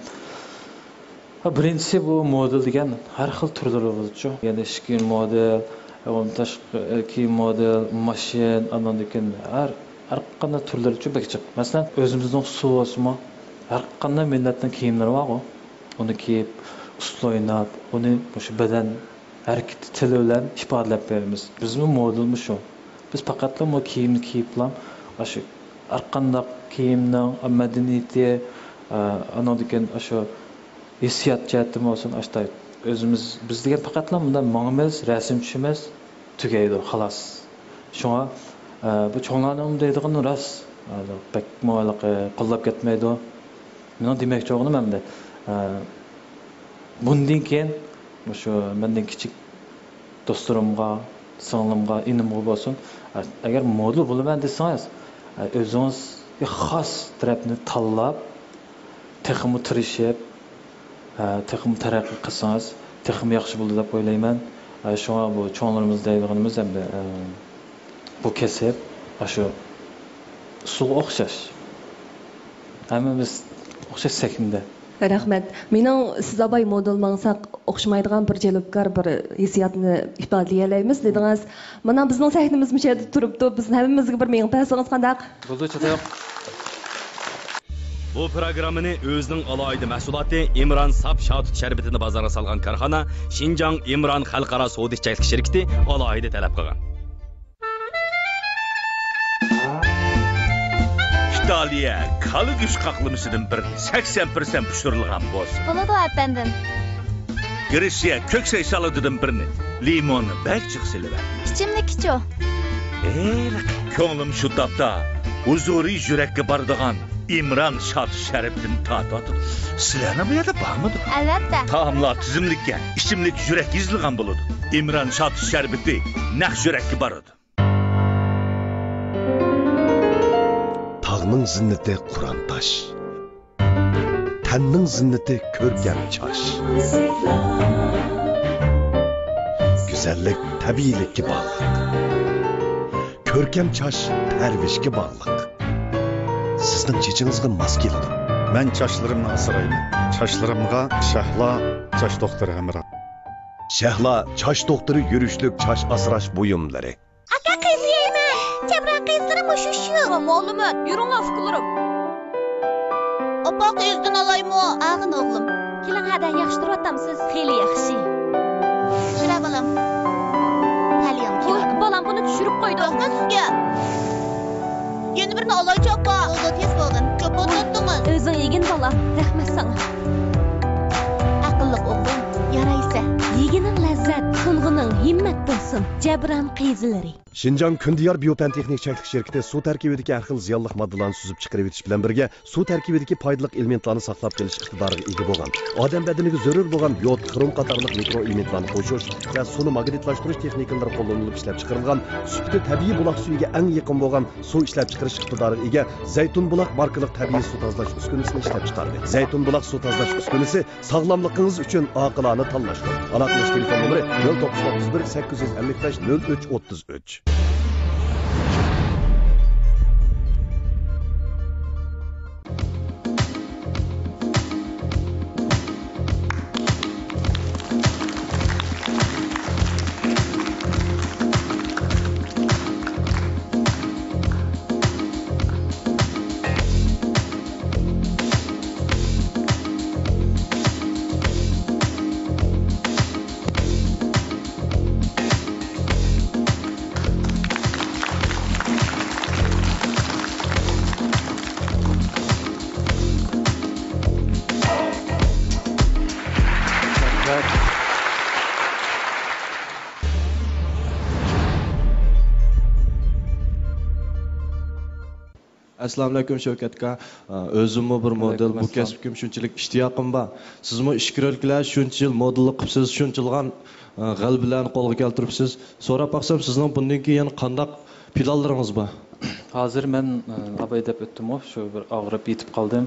ھە، بىرىنچىسى، بۇ مودېل دېگەن ھەر خىل تۈرلىرى بولىدۇ. يەنى ئىچكى مودېل، ئۇنىڭ تاشقى، ئە، كىيىم مودېل، ماشىنا، ئاندىن كېيىن ھەر، ھەر قانداق تۈرلىرىچۇ بەك جىق. مەسىلەن، ئۆزىمىزنىڭ ئۇسسۇلى بولسىمۇ، ھەر قانداق مىللەتنىڭ كىيىملىرى بارغۇ. ئۇنى كىيىپ، ئۇسسۇل ئويناپ، ئۇنى مۇشۇ بەدەن ھەرىكىتى تىلى بىلەن ئىپادىلەپ بېرىمىز. بىزمۇ مودېلمۇ شۇ. بىز پەقەتلا بۇ كىيىمنى كىيىپلا، ئاشۇ ھەر قانداق كىيىمنىڭ مەدەنىيىتى، ئە، ئانىڭدىن كېيىن ئاشۇ ھېسسىيات جەھەتتىن بولسۇن، ئاشۇنداق ئۆزىمىز، بىز دېگەن پەقەتلا مۇنداق ماڭىمىز، رەسىم چۈشىمىز، تۈگەيدۇ، خالاس. شۇڭا، ئە، بۇ چوڭلارنىڭ دەيدىغىنى راست. ئە، بەكمۇ ھېلىقى قوللاپ كەتمەيدۇ. مېنىڭ دېمەكچى بولغىنىم ئەمدى، ئە، بۇندىن كېيىن مۇشۇ مەندىن كىچىك دوستلىرىمغا، سىڭلىمغا، ئىنىمغا بولسۇن، ئە، ئەگەر مودېل بولىمەن دېسىڭىز، ئە، ئۆزىڭىزگە خاس تەرەپنى تاللاپ، تېخىمۇ تىرىشىپ، ئە، تېخىمۇ تەرەققىي قىلسىڭىز، تېخىمۇ ياخشى بولىدۇ دەپ ئويلايمەن. ئە، شۇڭا بۇ چوڭلىرىمىز دەيدىغىنىمىز ئەمدى، ئە، بۇ كەسىپ ئاشۇ ئۇسسۇلغا ئوخشاش. ھەممىمىز ئوخشاش سەھنىدە. رەھمەت. مېنىڭ سىز ئاباي مودېل ماڭساق ئوخشىمايدىغان بىر جەلپكار بىر ھېسسىياتنى ئىپادىلىيەلەيمىز دېدىڭىز. مانا بىزنىڭ سەھنىمىز مۇشۇ يەردە تۇرۇپتۇ. بىزنى ھەممىمىزگە بىر مېڭىپ بەرسىڭىز قانداق؟ بولدى، چاتاق. بۇ پىروگراممىنى ئۆزىنىڭ ئالاھىدە مەھسۇلاتى ئىمران ساپ شاتۇت شەربىتىنى بازارغا سالغان كارخانا شىنجاڭ ئىمران خەلقئارا سودا چەكلىك شىركىتى ئالاھىدە تەلەپ قىلغان. ئىتالىيە كالا گۆش قاقلىمىسىدىن بىرنى سەكسەن پىرسەنت پىشۇرۇلغان بولسا. بولىدۇ، ئەپەندىم. گرېتسىيە كۆك سەي سالاتىدىن بىرنى، لىموننى بەك جىق سېلىۋەر. ئىچىملىكىچۇ؟ ھېلىقى كۆڭلۈم شۇ تاپتا ھۇزۇرى يۈرەككە بارىدىغان ئىمران شاتۇت شەربىتىنى تارتىۋاتىدۇ. سىلەرنىڭ بۇ يەردە بارمىدۇ؟ ئەلۋەتتە. تائاملار تىزىملىككە، ئىچىملىك يۈرەك يېزىلغان بولىدۇ. ئىمران شاتۇت شەربىتى نەق يۈرەككە بارىدۇ. تاغنىڭ زىننىتى قۇرام تاش. تەننىڭ زىننىتى كۆركەم چاچ. گۈزەللىك تەبىئىيلىككە باغلىق. كۆركەم چاچ پەرۋىشكە باغلىق. سىزنىڭ چېچىڭىزغا ماس كېلىدۇ. مەن چاچلىرىمنى ئاسرايمەن. چاچلىرىمغا شەھلا چاچ دوختۇرى ھەمراھ. شەھلا چاچ دوختۇرى يۈرۈشلۈك چاچ ئاسراش بۇيۇملىرى. ئاكا، قىز يەيمەن. جەبران قىزلىرى مۇشۇ شۇ. ماڭىمەن. يۈرۈڭلار، ئۇكىلىرىم. ئاپا، قىزدىن ئالايمۇ؟ ئاغىن ئوغلۇم. كېلىڭ، ھەدە ياخشى تۇرۇۋاتامسىز؟ خېلى ياخشى. چۈشۈرە بالام. ھەلى ياڭ بۇ كېلىڭ. بالام بۇنى چۈشۈرۈپ قويدۇم. توختاڭ سىزگە. يەنە بىرنى ئالايچۇ ئاپا. بولدى، تېز بولغىن. كۆپ ئولتۇرتتىڭىز. ئۆزۈڭ يېگىن بالا. رەھمەت ساڭا. ئەقىللىق ئوغلۇم. يارايسەن. يېگىنىڭ لەززەت، سۇنغىنىڭ ھىممەت بولسۇن. جەبران قىزلىرى. شىنجاڭ كۈندىيار بىيوپەن تېخنىك چەكلىك شىركىتى سۇ تەركىبىدىكى ھەر خىل زىيانلىق ماددىلارنى سۈزۈپ چىقىرىۋېتىش بىلەن بىرگە، سۇ تەركىبىدىكى پايدىلىق ئېلېمېنتلارنى ساقلاپ قېلىش ئىقتىدارىغا ئىگە بولغان، ئادەم بەدىنىگە زۆرۈر بولغان يود، خروم قاتارلىق مىكرو ئېلېمېنتلارنى قوشۇش ۋە سۇنى ماگنىتلاشتۇرۇش تېخنىكىلىرى قوللىنىلىپ ئىشلەپچىقىرىلغان، سۈپىتى تەبىئىي بۇلاق سۈيىگە ئەڭ يېقىن بولغان سۇ ئىشلەپچىقىرىش ئىقتىدارىغا ئىگە زەيتۇن بۇلاق ماركىلىق تەبىئىي سۇ تازىلاش ئۈسكۈنىسىنى ئىشلەپچىقاردى. زەيتۇن بۇلاق سۇ تازىلاش ئۈسكۈنىسى ساغلاملىقىڭىز ئۈچۈن ئاقىلانە تاللاشتۇر. ئالاقىلىشىش تېلېفون نومۇرى: نۆل توققۇز ئوتتۇز بىر، سەككىز يۈز ئەللىك بەش، نۆل ئۈچ ئوتتۇز ئۈچ. ئەسسالامۇئەلەيكۇم شەۋكەت ئاكا. ئۆزۈممۇ بىر مودېل، بۇ كەسىپكىمۇ شۇنچىلىك ئىشتىياقىم بار. سىزمۇ ئىچكىرىلىكلەر شۇنچە يىل مودېللىق قىپسىز، شۇنچىلىغان غەلىبىلەرنى قولغا كەلتۈرۈپسىز. سوراپ باقسام، سىزنىڭ بۇندىن كېيىن قانداق پىلانلىرىڭىز بار؟ ھازىر مەن، ئاباي دەپ ئۆتتۈمغۇ، شۇ بىر ئاغرىپ يېتىپ قالدىم.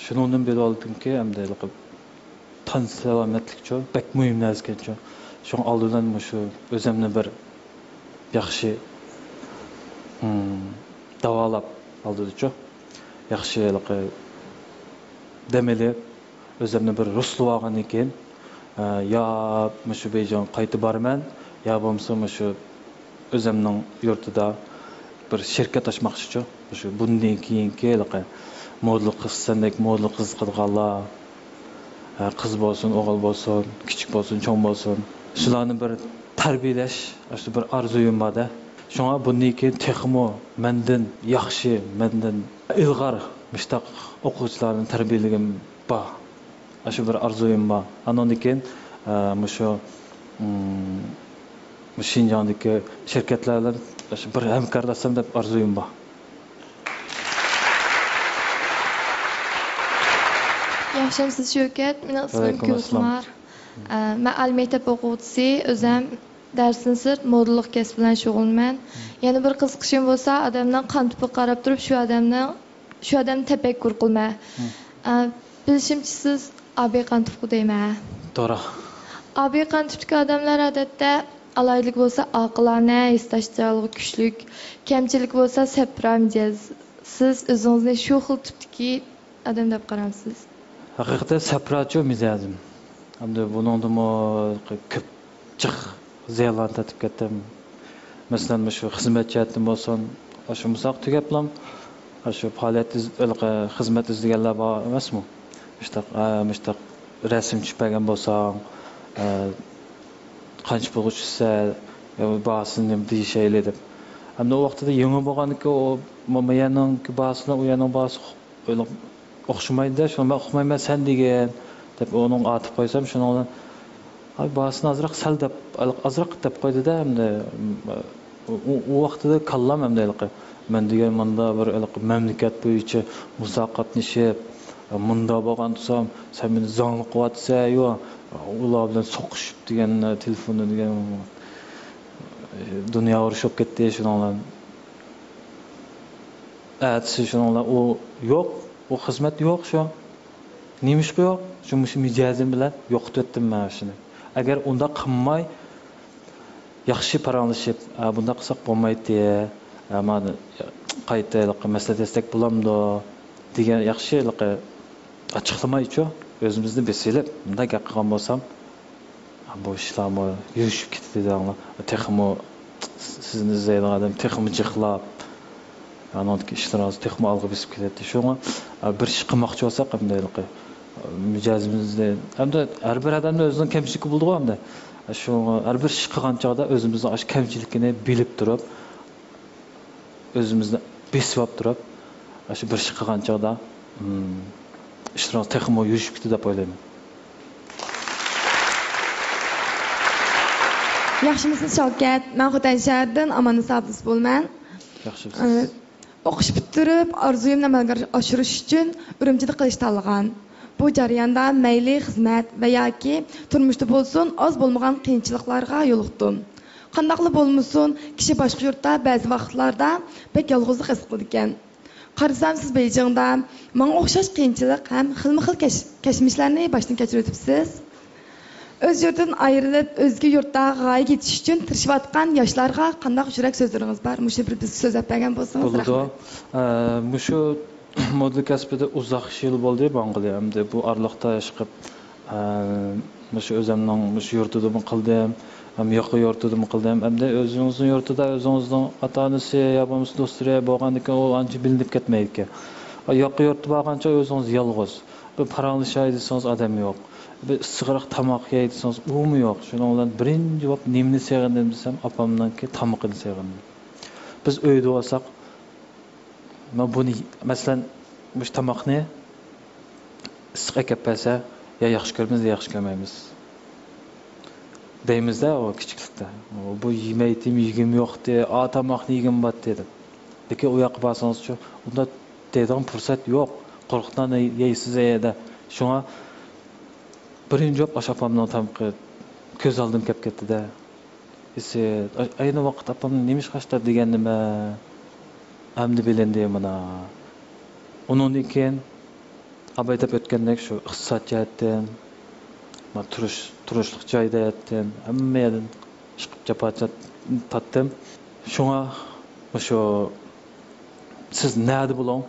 شۇنىڭدىن بىلىۋالدىمكى، ئەمدى تەن سالامەتلىكچۇ، بەك مۇھىم نەرسىكەنچۇ. شۇڭا ئالدى بىلەن مۇشۇ ئۆزۈمنى بىر ياخشى، ئىم، داۋالاپ ئالدىدىچۇ. ياخشى ھېلىقى دەم ئېلىپ، ئۆزۈمنى بىر رۇسلىۋالغاندىن كېيىن، ئە، يا مۇشۇ بېيجىڭغا قايتا بارىمەن، يا بولمىسا مۇشۇ ئۆزۈمنىڭ يۇرتىدا بىر شىركەت ئاچماقچىچۇ. مۇشۇ بۇندىن كېيىنكى ھېلىقى مودېل قىز، سەندەك مودېل قىزىقىدىغانلار، ئە، قىز بولسۇن، ئوغۇل بولسۇن، كىچىك بولسۇن، چوڭ بولسۇن، شۇلارنى بىر تەربىيەلەش، ئاشۇ بىر ئارزۇيۇم بار-دە. شۇڭا بۇندىن كېيىن تېخىمۇ مەندىن ياخشى، مەندىن ئىلغار مۇشتاق ئوقۇغۇچىلارنى تەربىيەلىگۈم بار. ئاشۇ بىر ئارزۇيۇم بار. ئانىڭدىن كېيىن، ئە، مۇشۇ، ئىم، مۇشۇ شىنجاڭدىكى شىركەتلەر بىلەن ئاشۇ بىر ھەمكارلاشسام دەپ ئارزۇيۇم بار. ياخشىمۇسىز شەۋكەت؟ مېنىڭ ئىسمىم ۋەئەلەيكۇم ئەسسالام. گۈلخۇمار. ئە، مەن ئالىي مەكتەپ ئوقۇغۇچىسى. ئۆزەم دەرستىن سىرت مودېللىق كەسىپ بىلەن شۇغۇللىنىمەن. يەنە بىر قىزىقىشىم بولسا، ئادەمنىڭ قان تىپىغا قاراپ تۇرۇپ شۇ ئادەمنىڭ شۇ ئادەمنى تەپەككۇر قىلىمەن. مم. ئە، بىلىشىمچە سىز ئابىي قان تىپقۇ دەيمەن. توغرا. ئابىي قان تىپتىكى ئادەملەر ئادەتتە ئالاھىدىلىكى بولسا ئاقىلانە، ھېسداشچانلىقى كۈچلۈك، كەمچىلىكى بولسا سەپرا مىجەز. سىز ئۆزىڭىزنى شۇ خىل تىپتىكى ئادەم دەپ قارامسىز؟ ھەقىقەتەن سەپراچۇ مىجەزىم. ئەمدى بۇنىڭدىمۇ كۆپ جىق زىيانلارنى تارتىپ كەتتىم. مەسىلەن، مۇشۇ خىزمەت جەھەتتىن بولسۇن، ئاشۇ مۇساق تۈگەپلام، ئاشۇ پائالىيەت ئىز-، ھېلىقى خىزمەت ئىزدىگەنلەر بار ئەمەسمۇ؟ مۇشتاق، ئە، مۇشتاق رەسىم چۈشۈپ بەرگەن بولساڭ، ئە، قانچە پۇلغا چۈشسە، يا باھاسىنى نېمە دېيىشەيلى دەپ. ئەمدى ئۇ ۋاقتىدا يېڭى بولغاندىكىن ئۇ، مۇ-، مۇ يەرنىڭكى باھاسى بىلەن ئۇ يەرنىڭ باھاسى ئوخشىمايدۇ-دە، شۇڭا مەن ئۇقمايمەن، سەن دېگىن دەپ ئۇنىڭغا ئاتىپ قويسام، شۇنىڭ بىلەن، ئاي، باھاسىنى ئازراق سەل دەپ، ئازراق دەپ قويدى-دە، ئەمدى ئۇ، ئۇ، ئۇ ۋاقتىدا كاللام ئەمدى ھېلىقى، مەن دېگەن مۇندا بىر ھېلىقى مەملىكەت بويىچە مۇسابىقە قاتنىشىپ، مۇندا بولغان تۇرسام، سەن مېنى زاڭلىق قىلىۋاتىسەن، يو، ئۇلار بىلەن سوقۇشۇپ دېگەن، تېلېفوندا دېگەن، دۇنيا ئۇرۇشۇپ كەتتى شۇنىڭ بىلەن. ئەتىسى شۇنىڭ بىلەن ئۇ يوق، ئۇ خىزمەت يوق شۇ. نېمىشقا يوق؟ شۇ مۇشۇ مىجەزىم بىلەن يوقىتىۋەتتىم مەن شۇنى. ئەگەر ئۇنداق قىلماي، ياخشى پاراڭلىشىپ، ئە، بۇنداق قىلساق بولمايتتى، ئە، مانا قايتا ھېلىقى مەسلىھەت دېسەك بولامدۇ دېگەن ياخشى ھېلىقى ئاچچىقلىمايچۇ، ئۆزىمىزنى بېسىۋېلىپ، مۇنداق گەپ قىلغان بولسام، بۇ ئىشلارمۇ يۈرۈشۈپ كېتىدۇ دەڭلار. تېخىمۇ سىزنى ئىزدەيدىغان ئادەم تېخىمۇ جىقلاپ، ئانىڭدىكى ئىشلىرىڭىز تېخىمۇ ئالغا بېسىپ كېتەتتى. شۇڭا، ئە، بىر ئىش قىلماقچى بولساق، ئەمدى ھېلىقى، ئە، مىجەزىمىزنى، ئەمدى ھەر بىر ئادەمنىڭ ئۆزىنىڭ كەمچىلىكى بولىدىغۇ ئەمدى. شۇڭا ھەر بىر ئىش قىلغان چاغدا ئۆزىمىزنىڭ ئاشۇ كەمچىلىكىنى بىلىپ تۇرۇپ، ئۆزىمىزنى بېسىۋاپ تۇرۇپ، ئاشۇ بىر ئىش قىلغان چاغدا، ئىم، ئىشلىرىڭىز تېخىمۇ يۈرۈشۈپ كېتىدۇ دەپ ئويلايمەن. ياخشىمۇسىز شەۋكەت؟ مەن خوتەن شەھىرىدىن ئاماننىسا ئابلىسى بولىمەن. ياخشىمۇسىز؟ ئە، ئوقۇش پۈتتۈرۈپ، ئارزۇيۇمنى ئەمەلگە ئاشۇرۇش ئۈچۈن ئۈرۈمچىدە قىلىش تاللىغان. بۇ جەرياندا مەيلى خىزمەت ۋە ياكى تۇرمۇشتا بولسۇن، ئاز بولمىغان قىيىنچىلىقلارغا يولۇقتۇم. قانداقلا بولمىسۇن، كىشى باشقا يۇرتتا بەزى ۋاقىتلاردا بەك يالغۇزلۇق ھېس قىلىدىكەن. قارىسام، سىز بېيجىڭدا ماڭا ئوخشاش قىيىنچىلىق ھەم خىلمۇ خىل كەش-، كەشمىشلەرنى باشتىن كەچۈرۈۋېتىپسىز. ئۆز يۇرتىدىن ئايرىلىپ، ئۆزگە يۇرتتا غايىگە يېتىش ئۈچۈن تىرىشىۋاتقان ياشلارغا قانداق يۈرەك سۆزلىرىڭىز بار؟ مۇشۇنى بىر بىز سۆزلەپ بەرگەن بولسىڭىز، بولىدۇ. رەھمەت. ئە، مۇشۇ مودېل كەسپىدە ئۇزاق يىل بولدى ماڭغىلى. ئەمدى بۇ ئارىلىقتا ئىشقىپ، ئە، مۇشۇ ئۆزۈمنىڭ مۇشۇ يۇرتىدىمۇ قىلدىم، ھەم ياقا يۇرتىدىمۇ قىلدىم. ئەمدى ئۆزىڭىزنىڭ يۇرتىدا ئۆزىڭىزنىڭ ئاتا-ئانىسى يا بولمىسا دوستلىرى بولغاندىكىن ئۇ ئانچە بىلىنىپ كەتمەيدىكەن. ياقا يۇرتتا بارغانچە ئۆزىڭىز يالغۇز. بىر پاراڭلىشاي دېسىڭىز ئادەم يوق. بىر ئىسسىقراق تاماق يەي دېسىڭىز ئۇمۇ يوق. شۇنىڭ بىلەن بىرىنچى بولۇپ نېمىنى سېغىندىم دېسەم، ئاپامنىڭكى تامىقىنى سېغىندىم. بىز ئۆيدە بولساق، مانا بۇنى، مەسىلەن، مۇشۇ تاماقنى ئىسسىق ئەكەپ بەرسە، يا ياخشى كۆرىمىز، يا ياخشى كۆرمەيمىز دەيمىز-دە، ئۇ كىچىكلىكتە. بۇ يېمەيتتىم، يېگۈم يوقتى، ئا تاماقنى يېگۈم بارتتى دەپ. لېكىن ئۇ ياققا بارسىڭىزچۇ، ئۇندا دەيدىغان پۇرسەت يوق. قۇرۇق نان يەيسىز ئەيەردە. شۇڭا بىرىنچى بولۇپ ئاشۇ ئاپامنىڭ تامىقى كۆز ئالدىمغا كەپ كەتتى-دە. ئېسىت، ئاينى ۋاقىت ئاپامنى نېمىشقا ئاشتۇر دېگەننىمە، ئەمدى بىلىندى مانا. ئۇنىڭدىن كېيىن ئاباي دەپ ئۆتكەندەك شۇ ئىقتىساد جەھەتتىن، تۇرۇش، تۇرۇشلۇق جاي دەيەتتىم، ھەممە يەردىن ئىشقىپ جاپا چات-، تارتتىم. شۇڭا مۇشۇ سىز نەدە بولۇڭ،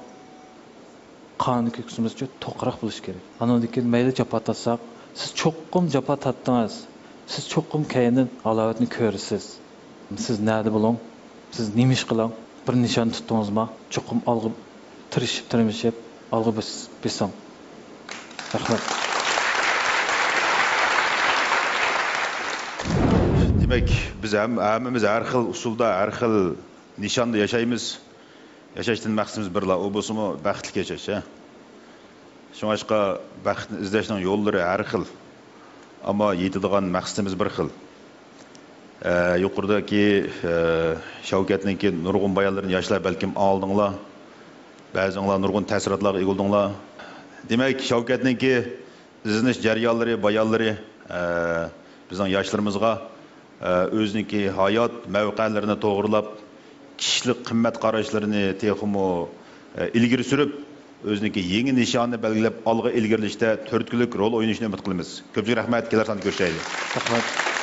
قانۇن كۆكسىمىزچە توقراق بولۇشى كېرەك. ئانىڭدىن كېيىن مەيلى جاپا تارتساق، سىز چوقۇم جاپا تارتتىڭىز. سىز چوقۇم كەينىدىن ھالاۋەتنى كۆرىسىز. سىز نەدە بولۇڭ، سىز نېمە ئىش قىلىڭ، بىر نىشان تۇتتىڭىزما، چوقۇم ئالغا تىرىشىپ، تىرمىشىپ، ئالغا بېس-، بېسىڭ. رەھمەت. دېمەك، بىز ھەم-، ھەممىمىز ھەر خىل ئۇسۇلدا، ھەر خىل نىشاندا ياشايمىز. ياشاشتىن مەقسىتىمىز بىرلا، ئۇ بولسىمۇ بەختلىك ياشاش، ھە. شۇڭلاشقا بەختنى ئىزدەشنىڭ يوللىرى ھەر خىل، ئەمما يېتىدىغان مەقسىتىمىز بىر خىل. ئە، يۇقىرىدىكى، ئە، شەۋكەتنىڭكى نۇرغۇن بايانلىرىنى ياشلار بەلكىم ئاڭلىدىڭلار، بەزىڭلار نۇرغۇن تەسىراتلارغا ئىگە بولدۇڭلار. دېمەك، شەۋكەتنىڭكى ئىزدىنىش جەريانلىرى، بايانلىرى، ئە، بىزنىڭ ياشلىرىمىزغا، ئە، ئۆزىنىڭكى ھايات مەۋقەلىرىنى توغرىلاپ، كىشىلىك قىممەت قاراشلىرىنى تېخىمۇ، ئە، ئىلگىرى سۈرۈپ، ئۆزىنىڭكى يېڭى نىشانىنى بەلگىلەپ، ئالغا ئىلگىرىلىشتە تۈرتكىلىك رول ئوينىشىنى ئۈمىد قىلىمىز. كۆپچىلىك رەھمەت، كېلەر ساندا كۆرۈشەيلى. رەھمەت.